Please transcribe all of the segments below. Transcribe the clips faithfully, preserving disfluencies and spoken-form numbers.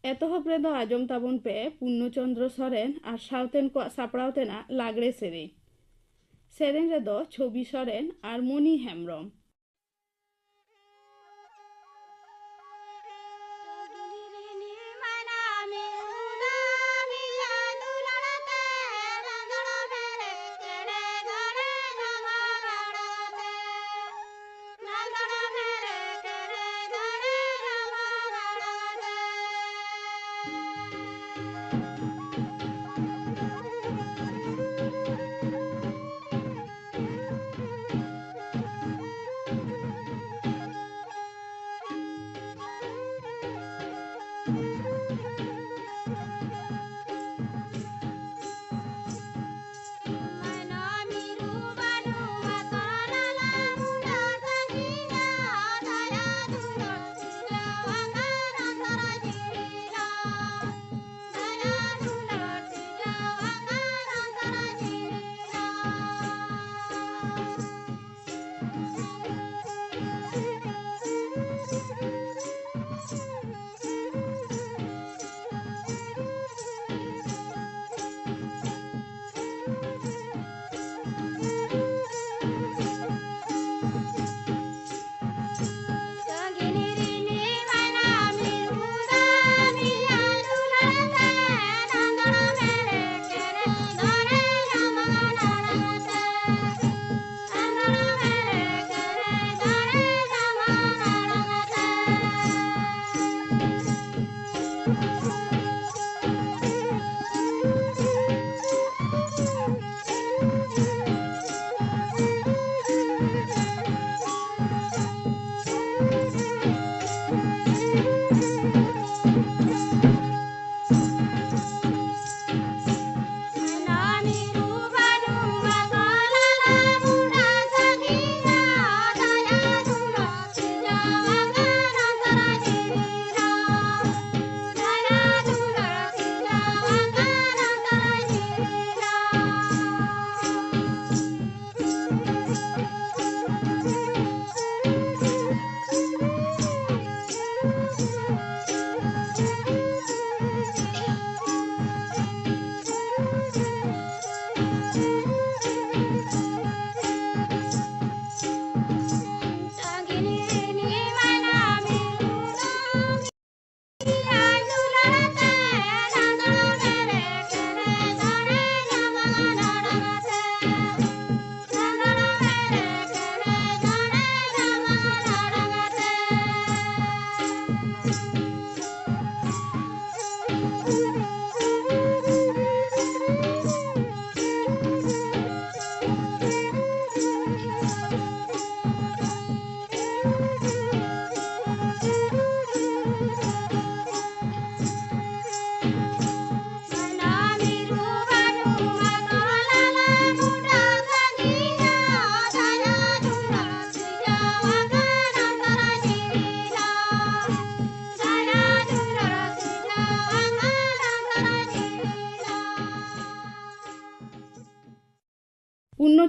ᱮᱛᱚᱦᱚᱵ ᱨᱮᱫᱚ ᱟᱸᱡᱚᱢ ᱛᱟᱵᱚᱱ ᱯᱮ ᱯᱩᱨᱱᱚᱪᱚᱱᱫᱨᱚ ᱥᱚᱨᱮᱱ ᱟᱨ ᱥᱟᱶᱛᱮᱱ ᱠᱚᱣᱟᱜ ᱥᱟᱯᱲᱟᱣ ᱛᱮᱱᱟᱜ ᱞᱟᱜᱽᱲᱮ ᱥᱮᱨᱮᱧ᱾ ᱥᱮᱨᱮᱧ ᱨᱮᱫᱚ ᱪᱷᱚᱵᱤ ᱥᱚᱨᱮᱱ ᱟᱨ ᱢᱚᱱᱤ ᱦᱮᱢᱵᱽᱨᱚᱢ᱾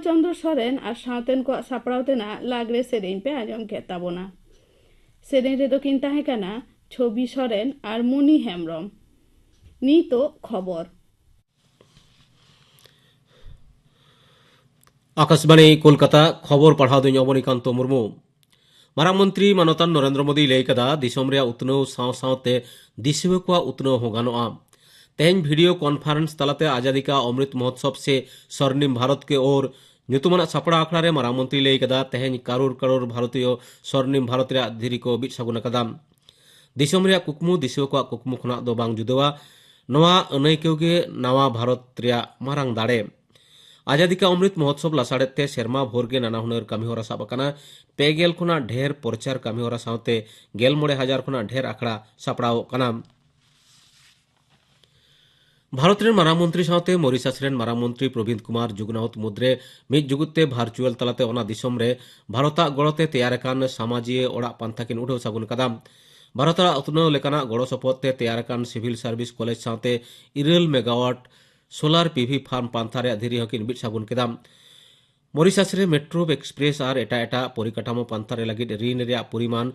ᱪᱚᱸᱫᱽᱨᱚ ᱥᱚᱨᱮᱱ ᱟᱨ ᱥᱟᱶᱛᱮᱱ ᱠᱚᱣᱟᱜ ᱥᱟᱯᱲᱟᱣ ᱛᱮᱱᱟᱜ ᱞᱟᱜᱽᱲᱮ ᱥᱮᱨᱮᱧ ᱯᱮ ᱟᱸᱡᱚᱢ ᱠᱮᱫ ᱛᱟᱵᱚᱱᱟ᱾ ᱥᱮᱨᱮᱧ ᱨᱮᱫᱚ ᱠᱤᱱ ᱛᱟᱦᱮᱸ ᱠᱟᱱᱟ ᱪᱷᱚᱵᱤ ᱥᱚᱨᱮᱱ ᱟᱨ ᱢᱩᱱᱤ ᱦᱮᱢᱵᱽᱨᱚᱢ᱾ ᱱᱤᱛᱚᱜ ᱠᱷᱚᱵᱚᱨ᱾ ᱟᱠᱟᱥᱵᱟᱬᱤ ᱠᱳᱞᱠᱟᱛᱟ, ᱠᱷᱚᱵᱚᱨ ᱯᱟᱲᱦᱟᱣ ᱫᱚᱧ ᱚᱵᱚᱱᱤᱠᱟᱱᱛᱚ ᱢᱩᱨᱢᱩ᱾ ᱢᱟᱨᱟᱝ ᱢᱚᱱᱛᱨᱤ ᱢᱟᱱᱚᱛᱟᱱ ᱱᱚᱨᱮᱱᱫᱨᱚ ᱢᱳᱫᱤᱭ ᱞᱟᱹᱭ ᱠᱟᱫᱟ, ᱫᱤᱥᱚᱢ ᱨᱮᱭᱟᱜ ᱩᱛᱱᱟᱹᱣ ᱥᱟᱶ ᱥᱟᱶᱛᱮ ᱫᱤᱥᱩᱣᱟᱹ ᱠᱚᱣᱟᱜ ᱩᱛᱱᱟᱹᱣ ᱦᱚᱸ ᱜᱟᱱᱚᱜᱼᱟ᱾ ᱛᱮᱦᱮᱧ video conference ᱛᱟᱞᱟᱛᱮ ᱟᱡᱟᱫᱤ ᱠᱟ ᱚᱢᱨᱤᱛ ᱢᱚᱦᱳᱛᱥᱚᱵ ᱥᱮ ᱥᱚᱨᱱᱤᱢ ᱵᱷᱟᱨᱚᱛ ᱠᱮ ᱳᱨ ᱧᱩᱛᱩᱢᱟᱱᱟᱜ ᱥᱟᱯᱲᱟᱣ ᱟᱠᱷᱲᱟ ᱨᱮ ᱢᱟᱨᱟᱝ ᱢᱚᱱᱛᱨᱤᱭ ᱞᱟᱹᱭ ᱠᱟᱫᱟ, ᱛᱮᱦᱮᱧ ᱠᱟᱨᱳᱲ ᱠᱟᱨᱳᱲ ᱵᱷᱟᱨᱚᱛᱤᱭᱚ ᱥᱚᱨᱱᱤᱢ ᱵᱷᱟᱨᱚᱛ ᱨᱮᱭᱟᱜ ᱫᱷᱤᱨᱤ ᱠᱚ ᱵᱤᱫ ᱥᱟᱹᱜᱩᱱ ᱟᱠᱟᱫᱟ᱾ ᱫᱤᱥᱚᱢ ᱨᱮᱭᱟᱜ ᱠᱩᱠᱢᱩ ᱫᱤᱥᱩᱣᱟᱹ ᱠᱚᱣᱟᱜ ᱠᱩᱠᱢᱩ ᱠᱷᱚᱱᱟᱜ ᱫᱚ ᱵᱟᱝ ᱡᱩᱫᱟᱹᱣᱟ᱾ ᱱᱚᱣᱟ ᱟᱹᱱᱟᱹᱭᱠᱟᱹᱣ ᱜᱮ ᱱᱟᱣᱟ ᱵᱷᱟᱨᱚᱛ ᱨᱮᱭᱟᱜ ᱢᱟᱨᱟᱝ ᱫᱟᱲᱮ᱾ ᱟᱡᱟᱫᱤ ᱠᱟ ᱚᱢᱨᱤᱛ ᱢᱚᱦᱳᱛᱥᱚᱵ ᱞᱟᱥᱟᱲᱮᱫ ᱛᱮ ᱥᱮᱨᱢᱟ ᱵᱷᱳᱨ ᱜᱮ ᱱᱟᱱᱟ ᱦᱩᱱᱟᱹᱨ ᱠᱟᱹᱢᱤᱦᱚᱨᱟ ᱥᱟᱵ ᱟᱠᱟᱱᱟ᱾ ᱯᱮ ᱜᱮᱞ ᱠᱷᱚᱱᱟᱜ ᱰᱷᱮᱨ ᱯᱨᱚᱪᱟᱨ ᱠᱟᱹᱢᱤᱦᱚᱨᱟ ᱥᱟᱶᱛᱮ ᱜᱮᱞ ᱢᱚᱬᱮ ᱦᱟᱡᱟᱨ ᱠᱷᱚᱱᱟᱜ ᱰᱷᱮᱨ ᱟᱠᱷᱲᱟ ᱥᱟᱯᱲᱟᱣᱚᱜ ᱠᱟᱱᱟ᱾ ᱵᱷᱟᱨᱚᱛ ᱨᱮᱱ ᱢᱟᱨᱟᱝ ᱢᱚᱱᱛᱨᱤ ᱥᱟᱶᱛᱮ ᱢᱚᱨᱤᱥᱟᱥ ᱨᱮᱱ ᱢᱟᱨᱟᱝ ᱢᱚᱱᱛᱨᱤ ᱯᱨᱚᱵᱤᱱᱫ ᱠᱩᱢᱟᱨ ᱡᱩᱜᱽᱱᱟᱣᱛ ᱢᱩᱫᱽᱨᱮ ᱢᱤᱫ ᱡᱩᱜᱩᱫ ᱛᱮ virtual ᱛᱟᱞᱟᱛᱮ ᱚᱱᱟ ᱫᱤᱥᱚᱢ ᱨᱮ ᱵᱷᱟᱨᱚᱛᱟᱜ ᱜᱚᱲᱚ ᱛᱮ ᱛᱮᱭᱟᱨ ᱟᱠᱟᱱ ᱥᱟᱢᱟᱡᱤᱭᱟᱹ ᱚᱲᱟᱜ ᱯᱟᱱᱛᱷᱟ ᱠᱤᱱ ᱩᱰᱷᱟᱹᱣ ᱥᱟᱹᱜᱩᱱ ᱠᱟᱫᱟ᱾ ᱵᱷᱟᱨᱚᱛ ᱟᱜ ᱩᱛᱱᱟᱹᱣ ᱞᱮᱠᱟᱱᱟᱜ ᱜᱚᱲᱚ ᱥᱚᱯᱚᱦᱚᱫ ᱛᱮ ᱛᱮᱭᱟᱨ ᱟᱠᱟᱱ ᱥᱤᱵᱷᱤᱞ ᱥᱟᱨᱵᱷᱤᱥ ᱠᱚᱞᱮᱡᱽ ᱥᱟᱶᱛᱮ ᱤᱨᱟᱹᱞ megawatt solar PV farm ᱯᱟᱱᱛᱷᱟ ᱨᱮᱭᱟᱜ ᱫᱷᱤᱨᱤ ᱦᱚᱸᱠᱤᱱ ᱵᱤᱫ ᱥᱟᱹᱜᱩᱱ ᱠᱮᱫᱟ᱾ ᱢᱚᱨᱤᱥᱟᱥ ᱨᱮ ᱢᱮᱴᱨᱳ ᱮᱠᱥᱯᱨᱮᱥ ᱟᱨ ᱮᱴᱟᱜ ᱮᱴᱟᱜ ᱯᱚᱨᱤᱠᱟᱴᱷᱟᱢᱳ ᱯᱟᱱᱛᱷᱟ ᱨᱮ ᱞᱟᱹᱜᱤᱫ ᱨᱤᱱ ᱨᱮᱭᱟᱜ ᱯᱚᱨᱤᱢᱟᱱ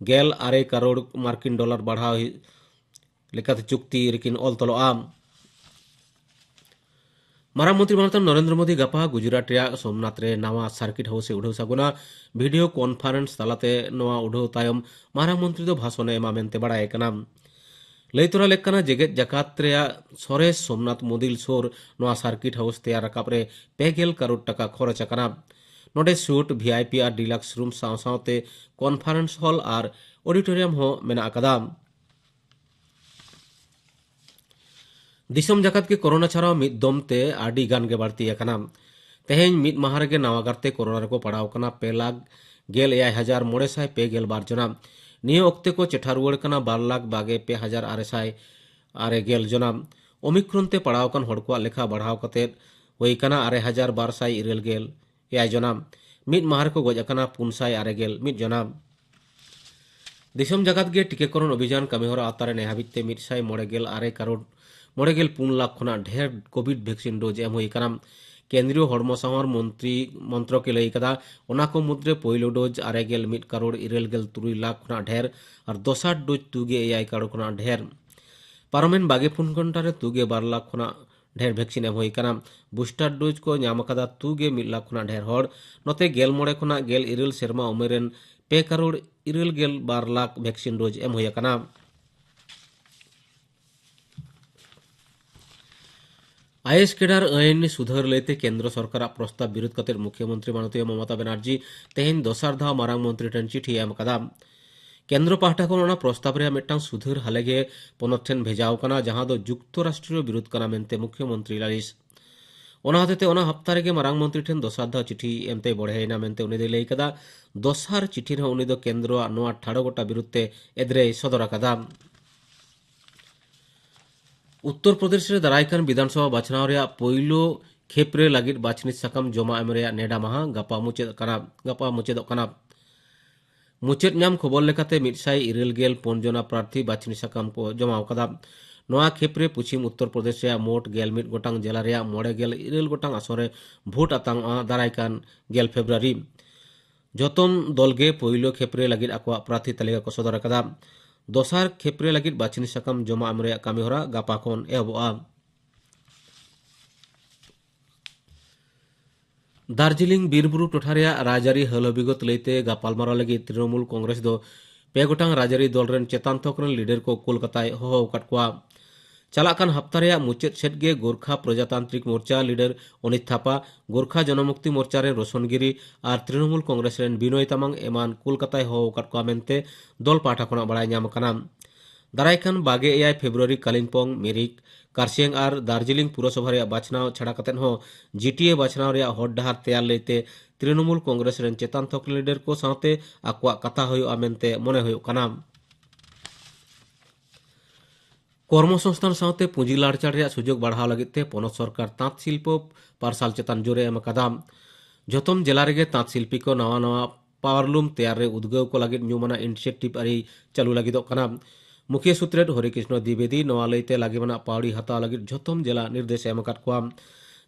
ᱜᱮᱞ ᱟᱨᱮ ᱠᱟᱨᱳᱲ ᱢᱟᱨᱠᱤᱱ ᱰᱚᱞᱟᱨ ᱵᱟᱲᱦᱟᱣ ᱞᱮᱠᱟᱛᱮ ᱪᱩᱠᱛᱤ ᱨᱮᱠᱤᱱ ᱚᱞ ᱛᱚᱞᱚᱜᱼᱟ᱾ ᱢᱟᱨᱟᱝ ᱢᱚᱱᱛᱨᱤ ᱢᱟᱱᱚᱛᱟᱱ ᱱᱚᱨᱮᱱᱫᱨᱚ ᱢᱳᱫᱤ ᱜᱟᱯᱟ ᱜᱩᱡᱽᱨᱟᱴ ᱨᱮᱭᱟᱜ ᱥᱳᱢᱱᱟᱛᱷ ᱨᱮ ᱱᱟᱣᱟ circuit house ᱮ ᱩᱰᱷᱟᱹᱣ ᱥᱟᱹᱜᱩᱱᱟ᱾ Video conference ᱛᱟᱞᱟᱛᱮ ᱱᱚᱣᱟ ᱩᱰᱷᱟᱹᱣ ᱛᱟᱭᱚᱢ ᱢᱟᱨᱟᱝ ᱢᱚᱱᱛᱨᱤ ᱫᱚ ᱵᱷᱟᱥᱚᱱ ᱮ ᱮᱢᱟ ᱢᱮᱱᱛᱮ ᱵᱟᱲᱟᱭ ᱠᱟᱱᱟ᱾ ᱞᱟᱹᱭ ᱛᱚᱨᱟ ᱞᱮᱠ ᱠᱟᱱᱟ, ᱡᱮᱜᱮᱛ ᱡᱟᱠᱟᱛ ᱨᱮᱭᱟᱜ ᱥᱚᱨᱮᱥ ᱥᱳᱢᱱᱟᱛᱷ ᱢᱚᱱᱫᱤᱨ ᱥᱩᱨ ᱱᱚᱣᱟ circuit house ᱛᱮᱭᱟᱨ ᱨᱟᱠᱟᱵ ᱨᱮ ᱯᱮ ᱜᱮᱞ ᱠᱟᱨᱳᱲ ᱴᱟᱠᱟ ᱠᱷᱚᱨᱚᱪ ᱟᱠᱟᱱᱟ᱾ ᱱᱚᱰᱮ suite, VIP ᱟᱨ deluxe room ᱥᱟᱶ ᱥᱟᱶᱛᱮ conference hall ᱟᱨ auditorium ᱦᱚᱸ ᱢᱮᱱᱟᱜ ᱟᱠᱟᱫᱟ᱾ ᱫᱤᱥᱚᱢ ᱡᱟᱠᱟᱛ ᱜᱮ ᱠᱳᱨᱳᱱᱟ ᱪᱷᱟᱲᱟᱣ ᱢᱤᱫ ᱫᱚᱢ ᱛᱮ ᱟᱹᱰᱤ ᱜᱟᱱ ᱜᱮ ᱵᱟᱹᱲᱛᱤ ᱟᱠᱟᱱᱟ᱾ ᱛᱮᱦᱮᱧ ᱢᱤᱫ ᱢᱟᱦᱟ ᱨᱮᱜᱮ ᱱᱟᱣᱟ ᱠᱟᱨᱛᱮ ᱠᱳᱨᱳᱱᱟ ᱨᱮᱠᱚ ᱯᱟᱲᱟᱣ ᱠᱟᱱᱟ ᱯᱮ ᱞᱟᱠᱷ ᱜᱮᱞ ᱮᱭᱟᱭ ᱦᱟᱡᱟᱨ ᱢᱚᱬᱮ ᱥᱟᱭ ᱯᱮ ᱜᱮᱞ ᱵᱟᱨ ᱡᱚᱱᱟ᱾ ᱱᱤᱭᱟᱹ ᱚᱠᱛᱮ ᱠᱚ ᱪᱮᱴᱷᱟ ᱨᱩᱣᱟᱹᱲ ᱠᱟᱱᱟ ᱵᱟᱨ ᱞᱟᱠᱷ ᱵᱟᱜᱮ ᱯᱮ ᱦᱟᱡᱟᱨ ᱟᱨᱮ ᱥᱟᱭ ᱟᱨᱮ ᱜᱮᱞ ᱡᱚᱱᱟ᱾ ᱳᱢᱤᱠᱨᱚᱱ ᱛᱮ ᱯᱟᱲᱟᱣ ᱟᱠᱟᱱ ᱦᱚᱲ ᱠᱚᱣᱟᱜ ᱞᱮᱠᱷᱟ ᱵᱟᱲᱦᱟᱣ ᱠᱟᱛᱮ ᱦᱩᱭ ᱠᱟᱱᱟ ᱟᱨᱮ ᱦᱟᱡᱟᱨ ᱵᱟᱨ ᱥᱟᱭ ᱤᱨᱟᱹᱞ ᱜᱮᱞ ᱮᱭᱟᱭ ᱡᱚᱱᱟ᱾ ᱢᱤᱫ ᱢᱟᱦᱟ ᱨᱮᱠᱚ ᱜᱚᱡ ᱟᱠᱟᱱᱟ ᱯᱩᱱ ᱥᱟᱭ ᱟᱨᱮ ᱜᱮᱞ ᱢᱤᱫ ᱡᱚᱱᱟ᱾ ᱫᱤᱥᱚᱢ ᱡᱟᱠᱟᱛ ᱜᱮ ᱴᱤᱠᱟᱹᱠᱚᱨᱚᱱ ᱚᱵᱷᱤᱡᱟᱱ ᱠᱟᱹᱢᱤᱦᱚᱨᱟ ᱟᱣᱛᱟ ᱨᱮ ᱱᱮ ᱦᱟᱹᱵᱤᱡ ᱛᱮ ᱢᱤᱫ ᱥᱟᱭ ᱢᱚᱬᱮ ᱜᱮᱞ ᱟᱨᱮ ᱠᱟᱨᱳᱲ ᱢᱚᱬᱮ ᱜᱮᱞ ᱯᱩᱱ ᱞᱟᱠᱷ ᱠᱷᱚᱱᱟᱜ ᱰᱷᱮᱨ ᱠᱳᱵᱷᱤᱰ ᱵᱷᱮᱠᱥᱤᱱ ᱰᱳᱡᱽ ᱮᱢ ᱦᱩᱭ ᱟᱠᱟᱱᱟ᱾ ᱠᱮᱱᱫᱨᱤᱭᱚ ᱦᱚᱲᱢᱚ ᱥᱟᱶᱟᱨ ᱢᱚᱱᱛᱨᱤ ᱢᱚᱱᱛᱨᱚᱠ ᱮ ᱞᱟᱹᱭ ᱠᱟᱫᱟ, ᱚᱱᱟ ᱠᱚ ᱢᱩᱫᱽᱨᱮ ᱯᱳᱭᱞᱳ ᱰᱳᱡᱽ ᱟᱨᱮ ᱜᱮᱞ ᱢᱤᱫ ᱠᱟᱨᱳᱲ ᱤᱨᱟᱹᱞ ᱜᱮᱞ ᱛᱩᱨᱩᱭ ᱞᱟᱠᱷ ᱠᱷᱚᱱᱟᱜ ᱰᱷᱮᱨ ᱟᱨ ᱫᱚᱥᱟᱨ ᱰᱳᱡᱽ ᱛᱩᱜᱮ ᱮᱭᱟᱭ ᱠᱟᱨᱳᱲ ᱠᱷᱚᱱᱟᱜ ᱰᱷᱮᱨ᱾ ᱯᱟᱨᱚᱢᱮᱱ ᱵᱟᱜᱮ ᱯᱩᱱ ᱜᱷᱚᱱᱴᱟ ᱨᱮ ᱛᱩᱜᱮ ᱵᱟᱨ ᱞᱟᱠᱷ ᱠᱷᱚᱱᱟᱜ ᱰᱷᱮᱨ ᱵᱷᱮᱠᱥᱤᱱ ᱮᱢ ᱦᱩᱭ ᱟᱠᱟᱱᱟ᱾ ᱵᱩᱥᱴᱟᱨ ᱰᱳᱡᱽ ᱠᱚ ᱧᱟᱢ ᱟᱠᱟᱫᱟ ᱛᱩᱜᱮ ᱢᱤᱫ ᱞᱟᱠᱷ ᱠᱷᱚᱱᱟᱜ ᱰᱷᱮᱨ ᱦᱚᱲ᱾ ᱱᱚᱛᱮ ᱜᱮᱞ ᱢᱚᱬᱮ ᱠᱷᱚᱱᱟᱜ ᱜᱮᱞ ᱤᱨᱟᱹᱞ ᱥᱮᱨᱢᱟ ᱩᱢᱮᱨ ᱨᱮᱱ ᱯᱮ ᱠᱟᱨᱳᱲ ᱤᱨᱟᱹᱞ ᱜᱮᱞ ᱵᱟᱨ ᱞᱟᱠᱷ ᱵᱷᱮᱠᱥᱤᱱ ᱰᱳᱡᱽ ᱮᱢ ᱦᱩᱭ ᱟᱠᱟᱱᱟ᱾ ᱟᱭᱮᱥ ᱠᱮᱰᱟᱨ ᱟᱹᱭᱤᱱ ᱥᱩᱫᱷᱟᱹᱨ ᱞᱟᱹᱭᱛᱮ ᱠᱮᱱᱫᱨᱚ ᱥᱚᱨᱠᱟᱨᱟᱜ ᱯᱨᱚᱥᱛᱟᱵ ᱵᱤᱨᱩᱫᱷ ᱠᱟᱛᱮ ᱢᱩᱠᱷᱭᱚᱢᱚᱱᱛᱨᱤ ᱢᱟᱱᱚᱛᱤᱭᱟᱹ ᱢᱚᱢᱚᱛᱟ ᱵᱟᱱᱟᱨᱡᱤ ᱛᱮᱦᱮᱧ ᱫᱚᱥᱟᱨ ᱫᱷᱟᱣ ᱢᱟᱨᱟᱝ ᱢᱚᱱᱛᱨᱤ ᱴᱷᱮᱱ ᱪᱤᱴᱷᱤ ᱮ ᱮᱢ ᱟᱠᱟᱫᱟ᱾ ᱠᱮᱱᱫᱨᱚ ᱯᱟᱦᱴᱟ ᱠᱷᱚᱱ ᱚᱱᱟ ᱯᱨᱚᱥᱛᱟᱵ ᱨᱮᱭᱟᱜ ᱢᱤᱫᱴᱟᱝ ᱥᱩᱫᱷᱟᱹᱨ ᱦᱟᱞᱮᱜᱮ ᱯᱚᱱᱚᱛ ᱴᱷᱮᱱ ᱵᱷᱮᱡᱟᱣ ᱠᱟᱱᱟ, ᱡᱟᱦᱟᱸ ᱫᱚ ᱡᱩᱠᱛᱚ ᱨᱟᱥᱴᱨᱤᱭᱚ ᱵᱤᱨᱩᱫᱷ ᱠᱟᱱᱟ ᱢᱮᱱᱛᱮ ᱢᱩᱠᱷᱭᱚᱢᱚᱱᱛᱨᱤ ᱞᱟᱹᱞᱤᱥ᱾ ᱚᱱᱟ ᱦᱚᱛᱮᱛᱮ ᱚᱱᱟ ᱦᱟᱯᱛᱟ ᱨᱮᱜᱮ ᱢᱟᱨᱟᱝ ᱢᱚᱱᱛᱨᱤ ᱴᱷᱮᱱ ᱫᱚᱥᱟᱨ ᱫᱷᱟᱣ ᱪᱤᱴᱷᱤ ᱮᱢᱛᱮᱭ ᱵᱚᱲᱦᱮᱭᱮᱱᱟ ᱢᱮᱱᱛᱮ ᱩᱱᱤ ᱫᱚᱭ ᱞᱟᱹᱭ ᱠᱟᱫᱟ᱾ ᱫᱚᱥᱟᱨ ᱪᱤᱴᱷᱤ ᱨᱮᱦᱚᱸ ᱩᱱᱤ ᱫᱚ ᱠᱮᱱᱫᱨᱚᱣᱟᱜ ᱱᱚᱣᱟ ᱴᱷᱟᱲᱚ ᱜᱚᱴᱟ ᱵᱤᱨᱩᱫᱷ ᱛᱮ ᱮᱫᱽᱨᱮᱭ ᱥᱚᱫᱚᱨ ᱟᱠᱟᱫᱟ᱾ ᱩᱛᱛᱚᱨ ᱯᱨᱚᱫᱮᱥ ᱨᱮ ᱫᱟᱨᱟᱭ ᱠᱟᱱ ᱵᱤᱫᱷᱟᱱᱥᱚᱵᱷᱟ ᱵᱟᱪᱷᱱᱟᱣ ᱨᱮᱭᱟᱜ ᱯᱳᱭᱞᱳ ᱠᱷᱮᱯ ᱨᱮ ᱞᱟᱹᱜᱤᱫ ᱵᱟᱪᱷᱱᱤ ᱥᱟᱠᱟᱢ ᱡᱚᱢᱟ ᱮᱢ ᱨᱮᱭᱟᱜ ᱱᱮᱰᱟ ᱢᱟᱦᱟ ᱜᱟᱯᱟ ᱢᱩᱪᱟᱹᱫ ᱠᱟᱱᱟ, ᱜᱟᱯᱟ ᱢᱩᱪᱟᱹᱫᱚᱜ ᱠᱟᱱᱟ᱾ ᱢᱩᱪᱟᱹᱫ ᱧᱟᱢ ᱠᱷᱚᱵᱚᱨ ᱞᱮᱠᱟᱛᱮ ᱢᱤᱫ ᱥᱟᱭ ᱤᱨᱟᱹᱞ ᱜᱮᱞ ᱯᱩᱱ ᱡᱚᱱᱟ ᱯᱨᱟᱨᱛᱷᱤ ᱵᱟᱪᱷᱱᱤ ᱥᱟᱠᱟᱢ ᱠᱚ ᱡᱚᱢᱟ ᱟᱠᱟᱫᱟ᱾ ᱱᱚᱣᱟ ᱠᱷᱮᱯ ᱨᱮ ᱯᱚᱪᱷᱤᱢ ᱩᱛᱛᱚᱨ ᱯᱨᱚᱫᱮᱥ ᱨᱮᱭᱟᱜ ᱢᱳᱴ ᱜᱮᱞ ᱢᱤᱫ ᱜᱚᱴᱟᱝ ᱡᱮᱞᱟ ᱨᱮᱭᱟᱜ ᱢᱚᱬᱮ ᱜᱮᱞ ᱤᱨᱟᱹᱞ ᱜᱚᱴᱟᱝ ᱟᱥᱚᱱ ᱨᱮ ᱵᱷᱳᱴ ᱟᱛᱟᱝᱚᱜᱼᱟ ᱫᱟᱨᱟᱭ ᱠᱟᱱ ᱜᱮᱞ ᱯᱷᱮᱵᱽᱨᱩᱣᱟᱨᱤ᱾ ᱡᱚᱛᱚᱢ ᱫᱚᱞ ᱜᱮ ᱯᱳᱭᱞᱳ ᱠᱷᱮᱯ ᱨᱮ ᱞᱟᱹᱜᱤᱫ ᱟᱠᱚᱣᱟᱜ ᱯᱨᱟᱨᱛᱷᱤ ᱛᱟᱹᱞᱤᱠᱟ ᱠᱚ ᱥᱚᱫᱚᱨ ᱟᱠᱟᱫᱟ᱾ ᱫᱚᱥᱟᱨ ᱠᱷᱮᱯ ᱨᱮ ᱞᱟᱹᱜᱤᱫ ᱵᱟᱪᱷᱱᱤ ᱥᱟᱠᱟᱢ ᱡᱚᱢᱟ ᱮᱢ ᱨᱮᱭᱟᱜ ᱠᱟᱹᱢᱤ ᱦᱚᱨᱟ ᱜᱟᱯᱟ ᱠᱷᱚᱱ ᱮᱦᱚᱵᱚᱜᱼᱟ᱾ ᱫᱟᱨᱡᱤᱞᱤᱝ ᱵᱤᱨᱵᱩᱨᱩ ᱴᱚᱴᱷᱟ ᱨᱮᱭᱟᱜ ᱨᱟᱡᱽᱟᱹᱨᱤ ᱦᱟᱹᱞ ᱵᱤᱜᱚᱛ ᱞᱟᱹᱭᱛᱮ ᱜᱟᱯᱟᱞᱢᱟᱨᱟᱣ ᱞᱟᱹᱜᱤᱫ ᱛᱨᱤᱱᱚᱢᱩᱞ ᱠᱚᱝᱜᱨᱮᱥ ᱫᱚ ᱯᱮ ᱜᱚᱴᱟᱝ ᱨᱟᱡᱽᱟᱹᱨᱤ ᱫᱚᱞ ᱨᱮᱱ ᱪᱮᱛᱟᱱ ᱛᱷᱚᱠ ᱨᱮᱱ ᱞᱤᱰᱟᱨ ᱠᱚ ᱠᱳᱞᱠᱟᱛᱟᱭ ᱦᱚᱦᱚ ᱟᱠᱟᱫ ᱠᱚᱣᱟ᱾ ᱪᱟᱞᱟᱜ ᱠᱟᱱ ᱦᱟᱯᱛᱟ ᱨᱮᱭᱟᱜ ᱢᱩᱪᱟᱹᱫ ᱥᱮᱫ ᱜᱮ ᱜᱳᱨᱠᱷᱟ ᱯᱨᱚᱡᱟᱛᱟᱱᱛᱨᱤᱠ ᱢᱳᱨᱪᱟ ᱞᱤᱰᱟᱨ ᱚᱱᱤᱛ ᱛᱷᱟᱯᱟ, ᱜᱳᱨᱠᱷᱟ ᱡᱚᱱᱚᱢᱩᱠᱛᱤ ᱢᱳᱨᱪᱟ ᱨᱮᱱ ᱨᱳᱥᱚᱱ ᱜᱤᱨᱤ ᱟᱨ ᱛᱨᱤᱱᱚᱢᱩᱞ ᱠᱚᱝᱜᱨᱮᱥ ᱨᱮᱱ ᱵᱤᱱᱚᱭ ᱛᱟᱢᱟᱝ ᱮᱢᱟᱱ ᱠᱳᱞᱠᱟᱛᱟᱭ ᱦᱚᱦᱚ ᱟᱠᱟᱫ ᱠᱚᱣᱟ ᱢᱮᱱᱛᱮ ᱫᱚᱞ ᱯᱟᱦᱴᱟ ᱠᱷᱚᱱᱟᱜ ᱵᱟᱲᱟᱭ ᱧᱟᱢ ᱟᱠᱟᱱᱟ᱾ ᱫᱟᱨᱟᱭ ᱠᱟᱱ ᱵᱟᱜᱮ ᱮᱭᱟᱭ ᱯᱷᱮᱵᱽᱨᱩᱣᱟᱨᱤ ᱠᱟᱞᱤᱢᱯᱚᱝ, ᱢᱤᱨᱤᱠ, ᱠᱟᱨᱥᱤᱭᱟᱝ ᱟᱨ ᱫᱟᱨᱡᱤᱞᱤᱝ ᱯᱩᱨᱚᱥᱚᱵᱷᱟ ᱨᱮᱭᱟᱜ ᱵᱟᱪᱷᱱᱟᱣ ᱪᱷᱟᱰᱟ ᱠᱟᱛᱮ ᱦᱚᱸ ᱡᱤᱴᱤᱮ ᱵᱟᱪᱷᱱᱟᱣ ᱨᱮᱭᱟᱜ ᱦᱚᱨ ᱰᱟᱦᱟᱨ ᱛᱮᱭᱟᱨ ᱞᱟᱹᱭᱛᱮ ᱛᱨᱤᱱᱚᱢᱩᱞ ᱠᱚᱝᱜᱨᱮᱥ ᱨᱮᱱ ᱪᱮᱛᱟᱱ ᱛᱷᱚᱠ ᱞᱤᱰᱟᱨ ᱠᱚ ᱥᱟᱶᱛᱮ ᱟᱠᱚᱣᱟᱜ ᱠᱟᱛᱷᱟ ᱦᱩᱭᱩᱜᱼᱟ ᱢᱮᱱᱛᱮ ᱢᱚᱱᱮ ᱦᱩᱭᱩᱜ ᱠᱟᱱᱟ᱾ ᱠᱚᱨᱢᱚᱥᱚᱝᱥᱛᱷᱟᱱ ᱥᱟᱶᱛᱮ ᱯᱩᱸᱡᱤ ᱞᱟᱲᱪᱟᱲ ᱨᱮᱭᱟᱜ ᱥᱩᱡᱳᱜᱽ ᱵᱟᱲᱦᱟᱣ ᱞᱟᱹᱜᱤᱫ ᱛᱮ ᱯᱚᱱᱚᱛ ᱥᱚᱨᱠᱟᱨ ᱛᱟᱸᱛ ᱥᱤᱞᱯᱚ ᱯᱟᱨᱥᱟᱞ ᱪᱮᱛᱟᱱ ᱡᱳᱨᱮ ᱮᱢ ᱟᱠᱟᱫᱟ᱾ ᱡᱚᱛᱚᱢ ᱡᱮᱞᱟ ᱨᱮᱜᱮ ᱛᱟᱸᱛ ᱥᱤᱞᱯᱤ ᱠᱚ ᱱᱟᱣᱟ ᱱᱟᱣᱟ ᱯᱟᱣᱟᱨᱞᱩᱢ ᱛᱮᱭᱟᱨ ᱨᱮ ᱩᱫᱽᱜᱟᱹᱣ ᱠᱚ ᱞᱟᱹᱜᱤᱫ ᱧᱩᱢᱟᱱᱟᱜ ᱤᱱᱤᱥᱤᱭᱮᱴᱤᱵᱷ ᱟᱹᱨᱤ ᱪᱟᱹᱞᱩ ᱞᱟᱹᱜᱤᱫᱚᱜ ᱠᱟᱱᱟ᱾ ᱢᱩᱠᱷᱤᱭᱟᱹ ᱥᱩᱛᱨᱮᱛ ᱦᱚᱨᱤ ᱠᱨᱤᱥᱱᱚ ᱫᱤᱵᱮᱫᱤ ᱱᱚᱣᱟ ᱞᱟᱹᱭᱛᱮ ᱞᱟᱹᱜᱤᱢᱟᱱᱟᱜ ᱯᱟᱹᱣᱲᱤ ᱦᱟᱛᱟᱣ ᱞᱟᱹᱜᱤᱫ ᱡᱷᱚᱛᱚᱢ ᱡᱮᱞᱟ ᱱᱤᱨᱫᱮᱥ ᱮ ᱮᱢ ᱟᱠᱟᱫ ᱠᱚᱣᱟ᱾